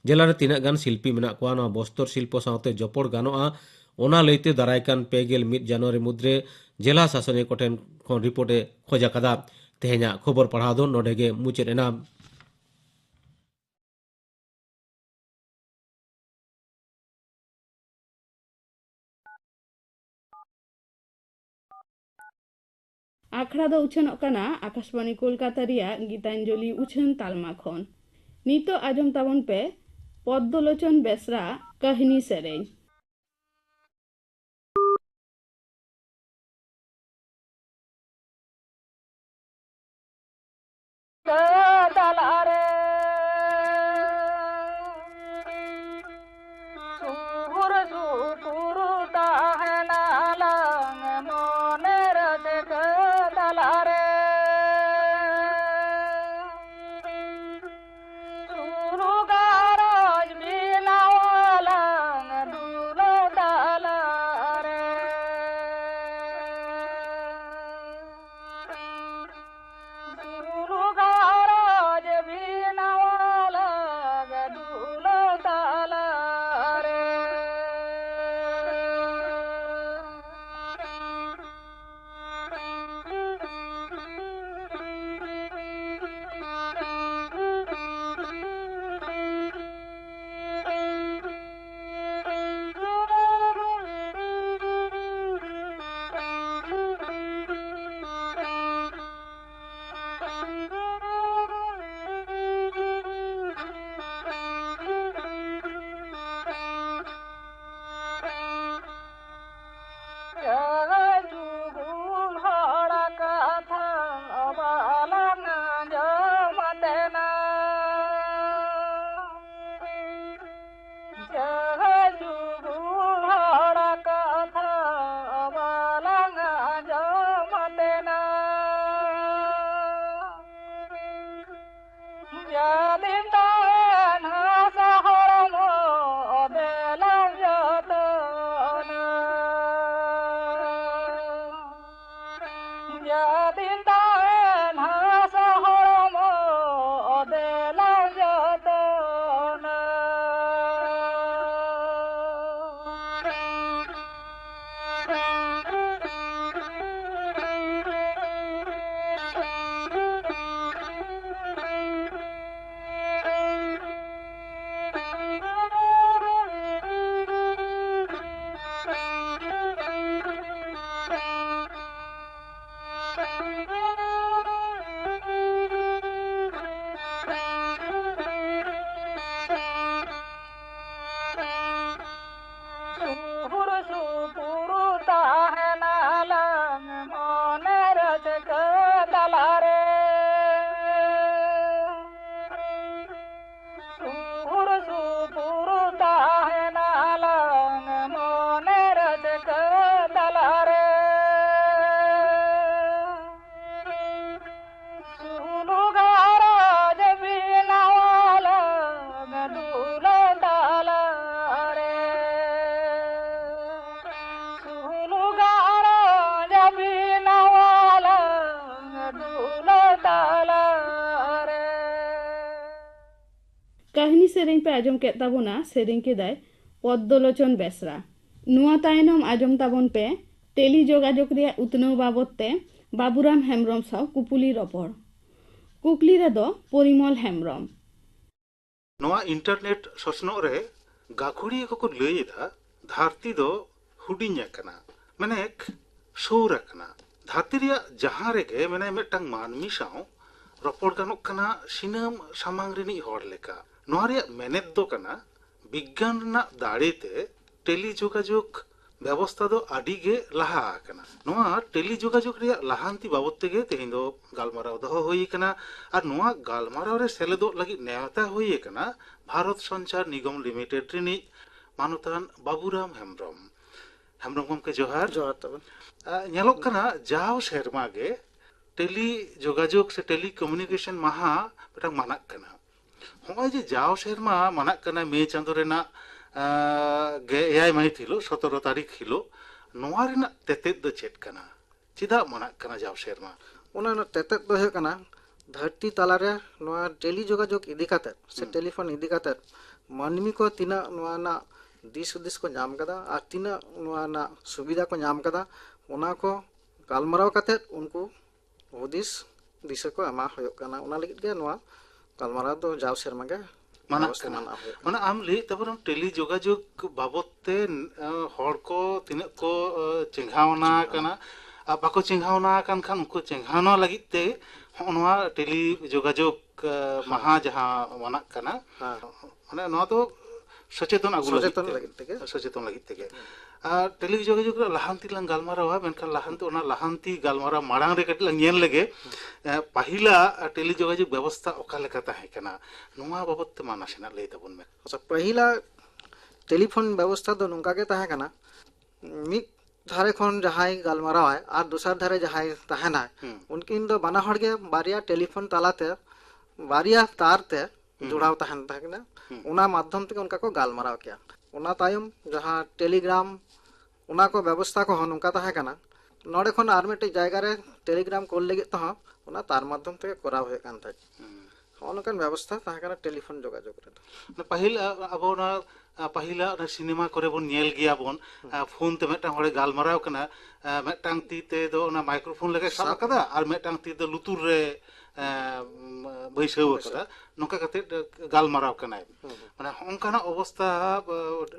ᱡᱮᱞᱟ ᱨᱮ ᱛᱤᱱᱟᱹᱜ ᱜᱟᱱ ᱥᱤᱞᱯᱤ ᱢᱮᱱᱟᱜ ᱠᱚᱣᱟ, ᱱᱚᱣᱟ ᱵᱚᱥᱛᱨᱚ ᱥᱤᱞᱯᱚ ᱥᱟᱶᱛᱮ ᱡᱚᱯᱚᱲ ᱜᱟᱱᱚᱜᱼᱟ, ᱚᱱᱟ ᱞᱟᱹᱭᱛᱮ ᱫᱟᱨᱟᱭ ᱠᱟᱱ ᱯᱮ ᱜᱮᱞ ᱢᱤᱫ ᱡᱟᱱᱩᱣᱟᱨᱤ ᱢᱩᱫᱽᱨᱮ ᱡᱮᱞᱟ ᱥᱟᱥᱚᱱᱤᱭᱟᱹ ᱠᱚᱴᱷᱮᱱ ᱠᱷᱚᱱ ᱨᱤᱯᱳᱨᱴ ᱮ ᱠᱷᱚᱡᱽ ᱟᱠᱟᱫᱟ᱾ ᱛᱮᱦᱮᱧᱟᱜ ᱠᱷᱚᱵᱚᱨ ᱯᱟᱲᱦᱟᱣ ᱫᱚ ᱱᱚᱰᱮ ᱜᱮ ᱢᱩᱪᱟᱹᱫ ᱮᱱᱟ᱾ ᱟᱠᱷᱲᱟ ᱫᱚ ᱩᱪᱷᱟᱹᱱᱚᱜ ᱠᱟᱱᱟ ᱟᱠᱟᱥᱵᱟᱬᱤ ᱠᱳᱞᱠᱟᱛᱟ ᱨᱮᱭᱟᱜ ᱜᱤᱛᱟᱧᱡᱚᱞᱤ ᱩᱪᱷᱟᱹᱱ ᱛᱟᱞᱢᱟ ᱠᱷᱚᱱ᱾ ᱱᱤᱛᱚᱜ ᱟᱸᱡᱚᱢ ᱛᱟᱵᱚᱱ ᱯᱮ ᱯᱚᱫᱽᱫᱚᱞᱳᱪᱚᱱ ᱵᱮᱥᱨᱟ ᱠᱟᱹᱦᱱᱤ ᱥᱮᱨᱮᱧ᱾ ᱛᱟᱞᱟᱨᱮ ᱥᱩᱨ ᱥᱩᱯᱩᱨ ᱛᱟᱦᱮᱱᱟᱞᱟᱝ ᱢᱚᱱᱮ ᱨᱟᱹᱥᱠᱟᱹ ᱛᱟᱞᱟᱨᱮ᱾ ᱥᱩᱨ ᱜᱷᱟᱨᱚᱸᱡᱽ ᱵᱮᱱᱟᱣᱟᱞᱟᱝ ᱫᱩᱞᱟᱹᱲ ᱛᱟᱞᱟᱨᱮ᱾ ᱥᱩᱨ ᱜᱷᱟᱨᱚᱸᱡᱽ ᱵᱮᱱᱟᱣᱟᱞᱟᱝ ᱫᱩᱞᱟᱹᱲ ᱛᱟᱞᱟᱨᱮ᱾ ᱡᱩᱜᱩᱞ ᱦᱚᱲ ᱠᱟᱛᱷᱟ ᱵᱟᱞᱟᱝ ᱟᱸᱡᱚᱢ ᱟᱛᱮᱱᱟ᱾ ᱡᱩᱜᱩᱞ ᱦᱚᱲ ᱠᱟᱛᱷᱟ ᱵᱟᱞᱟᱝ ᱟᱸᱡᱚᱢ ᱟᱛᱮᱱᱟ᱾ ᱡᱟᱹᱛᱤᱢ ᱛᱟᱦᱮᱱ ᱦᱟᱥᱟ ᱦᱚᱲᱢᱚ ᱫᱮᱞᱟᱝ ᱡᱚᱛᱚᱱᱟ᱾ ᱡᱟᱹᱛᱤᱢ ᱛᱟᱦᱮᱱ ᱦᱟᱥᱟ ᱦᱚᱲᱢᱚ ᱫᱮᱞᱟᱝ ᱡᱚᱛᱚᱱᱟ᱾ ᱥᱩᱨ ᱥᱩᱯᱩᱨ ᱛᱟᱦᱮᱱᱟᱞᱟᱝ ᱢᱚᱱᱮ ᱨᱟᱹᱥᱠᱟᱹ ᱛᱟᱞᱟᱨᱮ᱾ ᱥᱩᱨ ᱥᱩᱯᱩᱨ ᱛᱟᱦᱮᱱᱟᱞᱟᱝ ᱢᱚᱱᱮ ᱨᱟᱹᱥᱠᱟᱹ ᱛᱟᱞᱟᱨᱮ᱾ ᱥᱩᱞᱩ ᱜᱷᱟᱨᱚᱸᱡᱽ ᱵᱮᱱᱟᱣᱟᱞᱟᱝ ᱫᱩᱞᱟᱹᱲ ᱛᱟᱞᱟᱨᱮ᱾ ᱥᱩᱞᱩ ᱜᱷᱟᱨᱚᱸᱡᱽ ᱵᱮᱱᱟᱣᱟᱞᱟᱝ ᱫᱩᱞᱟᱹᱲ ᱛᱟᱞᱟᱨᱮ᱾ ᱠᱟᱹᱦᱱᱤ ᱥᱮᱨᱮᱧ ᱯᱮ ᱟᱸᱡᱚᱢ ᱠᱮᱫ ᱛᱟᱵᱚᱱᱟ, ᱥᱮᱨᱮᱧ ᱠᱮᱫᱟᱭ ᱯᱚᱫᱽᱫᱚᱞᱳᱪᱚᱱ ᱵᱮᱥᱨᱟ᱾ ᱱᱚᱣᱟ ᱛᱟᱭᱱᱚᱢ ᱟᱸᱡᱚᱢ ᱛᱟᱵᱚᱱ ᱯᱮ ᱴᱮᱞᱤ ᱡᱳᱜᱟᱡᱳᱜᱽ ᱨᱮᱭᱟᱜ ᱩᱛᱱᱟᱹᱣ ᱵᱟᱵᱚᱛ ᱛᱮ ᱵᱟᱵᱩᱨᱟᱢ ᱦᱮᱢᱵᱽᱨᱚᱢ ᱥᱟᱶ ᱠᱩᱯᱩᱞᱤ ᱨᱚᱯᱚᱲ᱾ ᱠᱩᱠᱞᱤ ᱨᱮᱫᱚ ᱯᱚᱨᱤᱢᱚᱞ ᱦᱮᱢᱵᱽᱨᱚᱢ᱾ ᱱᱚᱣᱟ ᱤᱱᱴᱟᱨᱱᱮᱴ ᱥᱚᱥᱱᱚᱜ ᱨᱮ ᱜᱟᱹᱠᱷᱩᱲᱤᱭᱟᱹ ᱠᱚᱠᱚ ᱞᱟᱹᱭ ᱮᱫᱟ, ᱫᱷᱟᱹᱨᱛᱤ ᱫᱚ ᱦᱩᱰᱤᱧ ᱟᱠᱟᱱᱟ, ᱢᱟᱱᱮ ᱥᱩᱨ ᱟᱠᱟᱱᱟ᱾ ᱫᱷᱟᱹᱨᱛᱤ ᱨᱮᱭᱟᱜ ᱡᱟᱦᱟᱸ ᱨᱮᱜᱮ ᱢᱟᱱᱮ ᱢᱤᱫᱴᱟᱝ ᱢᱟᱹᱱᱢᱤ ᱥᱟᱶ ᱨᱚᱯᱚᱲ ᱜᱟᱱᱚᱜ ᱠᱟᱱᱟ ᱥᱤᱱᱟᱹᱢ ᱥᱟᱢᱟᱝ ᱨᱤᱱᱤᱡ ᱦᱚᱲ ᱞᱮᱠᱟ᱾ ᱱᱚᱣᱟ ᱨᱮᱭᱟᱜ ᱢᱮᱱᱮᱛ ᱫᱚ ᱠᱟᱱᱟ, ᱵᱤᱜᱽᱜᱟᱱ ᱨᱮᱱᱟᱜ ᱫᱟᱲᱮ ᱛᱮ ᱴᱮᱞᱤ ᱡᱳᱜᱟᱡᱳᱜᱽ ᱵᱮᱵᱚᱥᱛᱷᱟ ᱫᱚ ᱟᱹᱰᱤ ᱜᱮ ᱞᱟᱦᱟ ᱟᱠᱟᱱᱟ᱾ ᱱᱚᱣᱟ ᱴᱮᱞᱤ ᱡᱳᱜᱟᱡᱳᱜᱽ ᱨᱮᱭᱟᱜ ᱞᱟᱦᱟᱱᱛᱤ ᱵᱟᱵᱚᱛ ᱛᱮᱜᱮ ᱛᱮᱦᱮᱧ ᱫᱚ ᱜᱟᱞᱢᱟᱨᱟᱣ ᱫᱚᱦᱚ ᱦᱩᱭ ᱟᱠᱟᱱᱟ᱾ ᱟᱨ ᱱᱚᱣᱟ ᱜᱟᱞᱢᱟᱨᱟᱣ ᱨᱮ ᱥᱮᱞᱮᱫᱚᱜ ᱞᱟᱹᱜᱤᱫ ᱱᱮᱣᱛᱟ ᱦᱩᱭ ᱟᱠᱟᱱᱟ ᱵᱷᱟᱨᱚᱛ ᱥᱚᱧᱪᱟᱨ ᱱᱤᱜᱚᱢ ᱞᱤᱢᱤᱴᱮᱰ ᱨᱤᱱᱤᱡ ᱢᱟᱱᱚᱛᱟᱱ ᱵᱟᱵᱩᱨᱟᱢ ᱦᱮᱢᱵᱽᱨᱚᱢ᱾ ᱦᱮᱢᱵᱽᱨᱚᱢ ᱜᱚᱢᱠᱮ, ᱡᱚᱦᱟᱨ᱾ ᱡᱚᱦᱟᱨ ᱛᱟᱵᱚᱱ᱾ ᱟ, ᱧᱮᱞᱚᱜ ᱠᱟᱱᱟ, ᱡᱟᱣ ᱥᱮᱨᱢᱟ ᱜᱮ ᱴᱮᱞᱤ ᱡᱳᱜᱟᱡᱳᱜᱽ ᱥᱮ ᱴᱮᱞᱤ ᱠᱚᱢᱤᱭᱩᱱᱤᱠᱮᱥᱚᱱ ᱢᱟᱦᱟ ᱢᱤᱫᱴᱟᱝ ᱢᱟᱱᱟᱜ ᱠᱟᱱᱟ᱾ ᱦᱚᱸᱜᱼᱚᱭ ᱡᱮ ᱡᱟᱣ ᱥᱮᱨᱢᱟ ᱢᱟᱱᱟᱜ ᱠᱟᱱᱟ ᱢᱮ ᱪᱟᱸᱫᱳ ᱨᱮᱱᱟᱜ, ᱟ, ᱜᱮ ᱮᱭᱟᱭ ᱢᱟᱹᱦᱤᱛ ᱦᱤᱞᱳᱜ, ᱥᱚᱛᱨᱚ ᱛᱟᱹᱨᱤᱠᱷ ᱦᱤᱞᱳᱜ, ᱱᱚᱣᱟ ᱨᱮᱱᱟᱜ ᱛᱮᱛᱮᱫ ᱫᱚ ᱪᱮᱫ ᱠᱟᱱᱟ? ᱪᱮᱫᱟᱜ ᱢᱟᱱᱟᱜ ᱠᱟᱱᱟ ᱡᱟᱣ ᱥᱮᱨᱢᱟ? ᱚᱱᱟ ᱨᱮᱱᱟᱜ ᱛᱮᱛᱮᱫ ᱫᱚ ᱦᱩᱭᱩᱜ ᱠᱟᱱᱟ, ᱫᱷᱟᱹᱨᱛᱤ ᱛᱟᱞᱟᱨᱮ ᱱᱚᱣᱟ ᱴᱮᱞᱤ ᱡᱳᱜᱟᱡᱳᱜᱽ ᱤᱫᱤ ᱠᱟᱛᱮᱫ ᱥᱮ ᱦᱩᱸ᱾ ᱴᱮᱞᱤᱯᱷᱳᱱ ᱤᱫᱤ ᱠᱟᱛᱮᱫ ᱢᱟᱹᱱᱢᱤ ᱠᱚ ᱛᱤᱱᱟᱹᱜ ᱱᱚᱣᱟ ᱨᱮᱱᱟᱜ ᱫᱤᱥ ᱦᱩᱫᱤᱥ ᱠᱚ ᱧᱟᱢ ᱠᱟᱫᱟ ᱟᱨ ᱛᱤᱱᱟᱹᱜ ᱱᱚᱣᱟ ᱨᱮᱱᱟᱜ ᱥᱩᱵᱤᱫᱷᱟ ᱠᱚ ᱧᱟᱢ ᱠᱟᱫᱟ, ᱚᱱᱟ ᱠᱚ ᱜᱟᱞᱢᱟᱨᱟᱣ ᱠᱟᱛᱮᱫ ᱩᱱᱠᱩ ᱦᱩᱫᱤᱥ ᱫᱤᱥᱟᱹ ᱠᱚ ᱮᱢᱟ ᱦᱩᱭᱩᱜ ᱠᱟᱱᱟ᱾ ᱚᱱᱟ ᱞᱟᱹᱜᱤᱫ ᱜᱮ ᱱᱚᱣᱟ ᱜᱟᱞᱢᱟᱨᱟᱣ ᱫᱚ ᱡᱟᱣ ᱥᱮᱨᱢᱟ ᱜᱮ ᱢᱟᱱᱟᱜ ᱵᱮᱵᱚᱥᱛᱷᱟ ᱠᱟᱱᱟ᱾ ᱢᱟᱱᱟᱣ ᱦᱩᱭᱩᱜ ᱠᱟᱱᱟ᱾ ᱢᱟᱱᱮ ᱟᱢ ᱞᱟᱹᱭᱮᱫ ᱛᱟᱵᱚᱱᱟᱢ ᱴᱮᱞᱤ ᱡᱳᱜᱟᱡᱳᱜᱽ ᱵᱟᱵᱚᱛ ᱛᱮ, ᱟᱸ, ᱦᱚᱲ ᱠᱚ ᱛᱤᱱᱟᱹᱜ ᱠᱚ, ᱟᱸ, ᱪᱮᱸᱜᱷᱟᱣᱱᱟ ᱪᱮᱸᱜᱷᱟᱣᱱᱟ᱾ ᱠᱟᱱᱟ, ᱟᱨ ᱵᱟᱠᱚ ᱪᱮᱸᱜᱷᱟᱣᱱᱟ ᱟᱠᱟᱱ ᱠᱷᱟᱱ, ᱩᱱᱠᱩ ᱪᱮᱸᱜᱷᱟᱣᱱᱟ ᱞᱟᱹᱜᱤᱫ ᱛᱮ ᱦᱚᱸᱜᱼᱚ ᱱᱚᱣᱟ ᱴᱮᱞᱤ ᱡᱳᱜᱟᱡᱳᱜᱽ, ᱮ, ᱢᱟᱦᱟ ᱡᱟᱦᱟᱸ ᱢᱟᱱᱟᱜ ᱠᱟᱱᱟ, ᱦᱮᱸ᱾ ᱢᱟᱱᱮ ᱱᱚᱣᱟ ᱫᱚ ᱥᱚᱪᱮᱛᱚᱱ ᱟᱹᱜᱩ ᱥᱚᱪᱮᱛᱚᱱ ᱞᱟᱹᱜᱤᱫ ᱛᱮ᱾ ᱞᱟᱹᱜᱤᱫ ᱛᱮᱜᱮ᱾ ᱥᱚᱪᱮᱛᱚᱱ ᱞᱟᱹᱜᱤᱫ ᱛᱮᱜᱮ᱾ ᱟᱨ ᱴᱮᱞᱤ ᱡᱳᱜᱟᱡᱳᱜᱽ ᱨᱮᱭᱟᱜ ᱞᱟᱦᱟᱱᱛᱤ ᱞᱟᱝ ᱜᱟᱞᱢᱟᱨᱟᱣᱟ, ᱢᱮᱱᱠᱷᱟᱱ ᱞᱟᱦᱟᱱᱛᱤ, ᱚᱱᱟ ᱞᱟᱦᱟᱱᱛᱤ ᱜᱟᱞᱢᱟᱨᱟᱣ ᱢᱟᱲᱟᱝ ᱨᱮ ᱠᱟᱹᱴᱤᱡ ᱞᱟᱝ ᱧᱮᱞ ᱞᱮᱜᱮ, ᱮ, ᱯᱟᱹᱦᱤᱞᱟᱜ ᱴᱮᱞᱤ ᱡᱳᱜᱟᱡᱳᱜᱽ ᱵᱮᱵᱚᱥᱛᱷᱟ ᱚᱠᱟ ᱞᱮᱠᱟ ᱛᱟᱦᱮᱸ ᱠᱟᱱᱟ, ᱱᱚᱣᱟ ᱵᱟᱵᱚᱫ ᱛᱮ ᱢᱟ ᱱᱟᱥᱮᱱᱟᱜ ᱞᱟᱹᱭ ᱛᱟᱵᱚᱱ ᱢᱮ᱾ ᱟᱪᱪᱷᱟ, ᱯᱟᱹᱦᱤᱞᱟᱜ ᱴᱮᱞᱤᱯᱷᱳᱱ ᱵᱮᱵᱚᱥᱛᱷᱟ ᱫᱚ ᱱᱚᱝᱠᱟ ᱜᱮ ᱛᱟᱦᱮᱸ ᱠᱟᱱᱟ, ᱢᱤᱫ ᱫᱷᱟᱨᱮ ᱠᱷᱚᱱ ᱡᱟᱦᱟᱸᱭ ᱜᱟᱞᱢᱟᱨᱟᱣᱟᱭ ᱟᱨ ᱫᱚᱥᱟᱨ ᱫᱷᱟᱨᱮ ᱡᱟᱦᱟᱸᱭ ᱛᱟᱦᱮᱱᱟᱭ, ᱦᱩᱸ᱾ ᱩᱱᱠᱤᱱ ᱫᱚ ᱵᱟᱱᱟ ᱦᱚᱲ ᱜᱮ ᱵᱟᱨᱭᱟ ᱴᱮᱞᱤᱯᱷᱳᱱ ᱛᱟᱞᱟᱛᱮ, ᱵᱟᱨᱭᱟ ᱛᱟᱨ ᱛᱮ ᱦᱩᱸ᱾ ᱡᱚᱲᱟᱣ ᱛᱟᱦᱮᱱ ᱛᱟᱦᱮᱸ ᱠᱟᱱᱟ᱾ ᱦᱩᱸ᱾ ᱚᱱᱟ ᱢᱟᱫᱽᱫᱷᱚᱢ ᱛᱮᱜᱮ ᱚᱱᱠᱟ ᱠᱚ ᱜᱟᱞᱢᱟᱨᱟᱣ ᱠᱮᱭᱟ᱾ ᱚᱱᱟ ᱛᱟᱭᱚᱢ ᱡᱟᱦᱟᱸ ᱴᱮᱞᱤᱜᱨᱟᱢ, ᱚᱱᱟ ᱠᱚ ᱵᱮᱵᱚᱥᱛᱷᱟ ᱠᱚᱦᱚᱸ ᱱᱚᱝᱠᱟ ᱛᱟᱦᱮᱸ ᱠᱟᱱᱟ, ᱱᱚᱰᱮ ᱠᱷᱚᱱ ᱟᱨ ᱢᱤᱫᱴᱮᱡ ᱡᱟᱭᱜᱟ ᱨᱮ ᱴᱮᱞᱤᱜᱨᱟᱢ ᱠᱳᱞ ᱞᱟᱹᱜᱤᱫ ᱛᱮᱦᱚᱸ ᱚᱱᱟ ᱛᱟᱨ ᱢᱟᱫᱽᱫᱷᱚᱢ ᱛᱮᱜᱮ ᱠᱚᱨᱟᱣ ᱦᱩᱭᱩᱜ ᱠᱟᱱ ᱛᱟᱦᱮᱸᱫ᱾ ᱦᱩᱸ᱾ ᱦᱚᱸᱜᱼᱚ ᱱᱚᱝᱠᱟᱱ ᱵᱮᱵᱚᱥᱛᱷᱟ ᱛᱟᱦᱮᱸ ᱠᱟᱱᱟ ᱴᱮᱞᱤᱯᱷᱳᱱ ᱡᱳᱜᱟᱡᱳᱜᱽ ᱨᱮᱫᱚ᱾ ᱚᱱᱟ ᱯᱟᱹᱦᱤᱞ, ᱟ, ᱟᱵᱚ ᱚᱱᱟ, ᱟ, ᱯᱟᱹᱦᱤᱞᱟᱜ ᱚᱱᱟ ᱥᱤᱱᱮᱢᱟ ᱠᱚᱨᱮ ᱵᱚᱱ ᱧᱮᱞ ᱜᱮᱭᱟ ᱵᱚᱱ, ᱦᱩᱸ᱾ ᱟ, ᱯᱷᱳᱱ ᱛᱮ ᱢᱤᱫᱴᱟᱝ ᱦᱚᱲᱮ ᱜᱟᱞᱢᱟᱨᱟᱣ ᱠᱟᱱᱟ, ᱟ, ᱢᱤᱫᱴᱟᱝ ᱛᱤ ᱛᱮ ᱫᱚ ᱚᱱᱟ ᱢᱟᱭᱠᱨᱳᱯᱷᱳᱱ ᱞᱮᱠᱟᱭ ᱥᱟᱵ ᱥᱟᱵ ᱟᱠᱟᱫᱟ ᱟᱨ ᱢᱤᱫᱴᱟᱝ ᱛᱤ ᱛᱮ ᱞᱩᱛᱩᱨ ᱨᱮ, ᱟ, ᱵᱟᱹᱭᱥᱟᱹᱣ ᱵᱟᱹᱭᱥᱟᱹᱣ᱾ ᱟᱠᱟᱫᱟ, ᱱᱚᱝᱠᱟ ᱠᱟᱛᱮ ᱜᱟᱞᱢᱟᱨᱟᱣ ᱠᱟᱱᱟᱭ᱾ ᱦᱩᱸ, ᱦᱩᱸ᱾ ᱢᱟᱱᱮ ᱦᱚᱸᱜᱼᱚᱝᱠᱟᱱᱟᱜ ᱚᱵᱚᱥᱛᱷᱟ, ᱟ,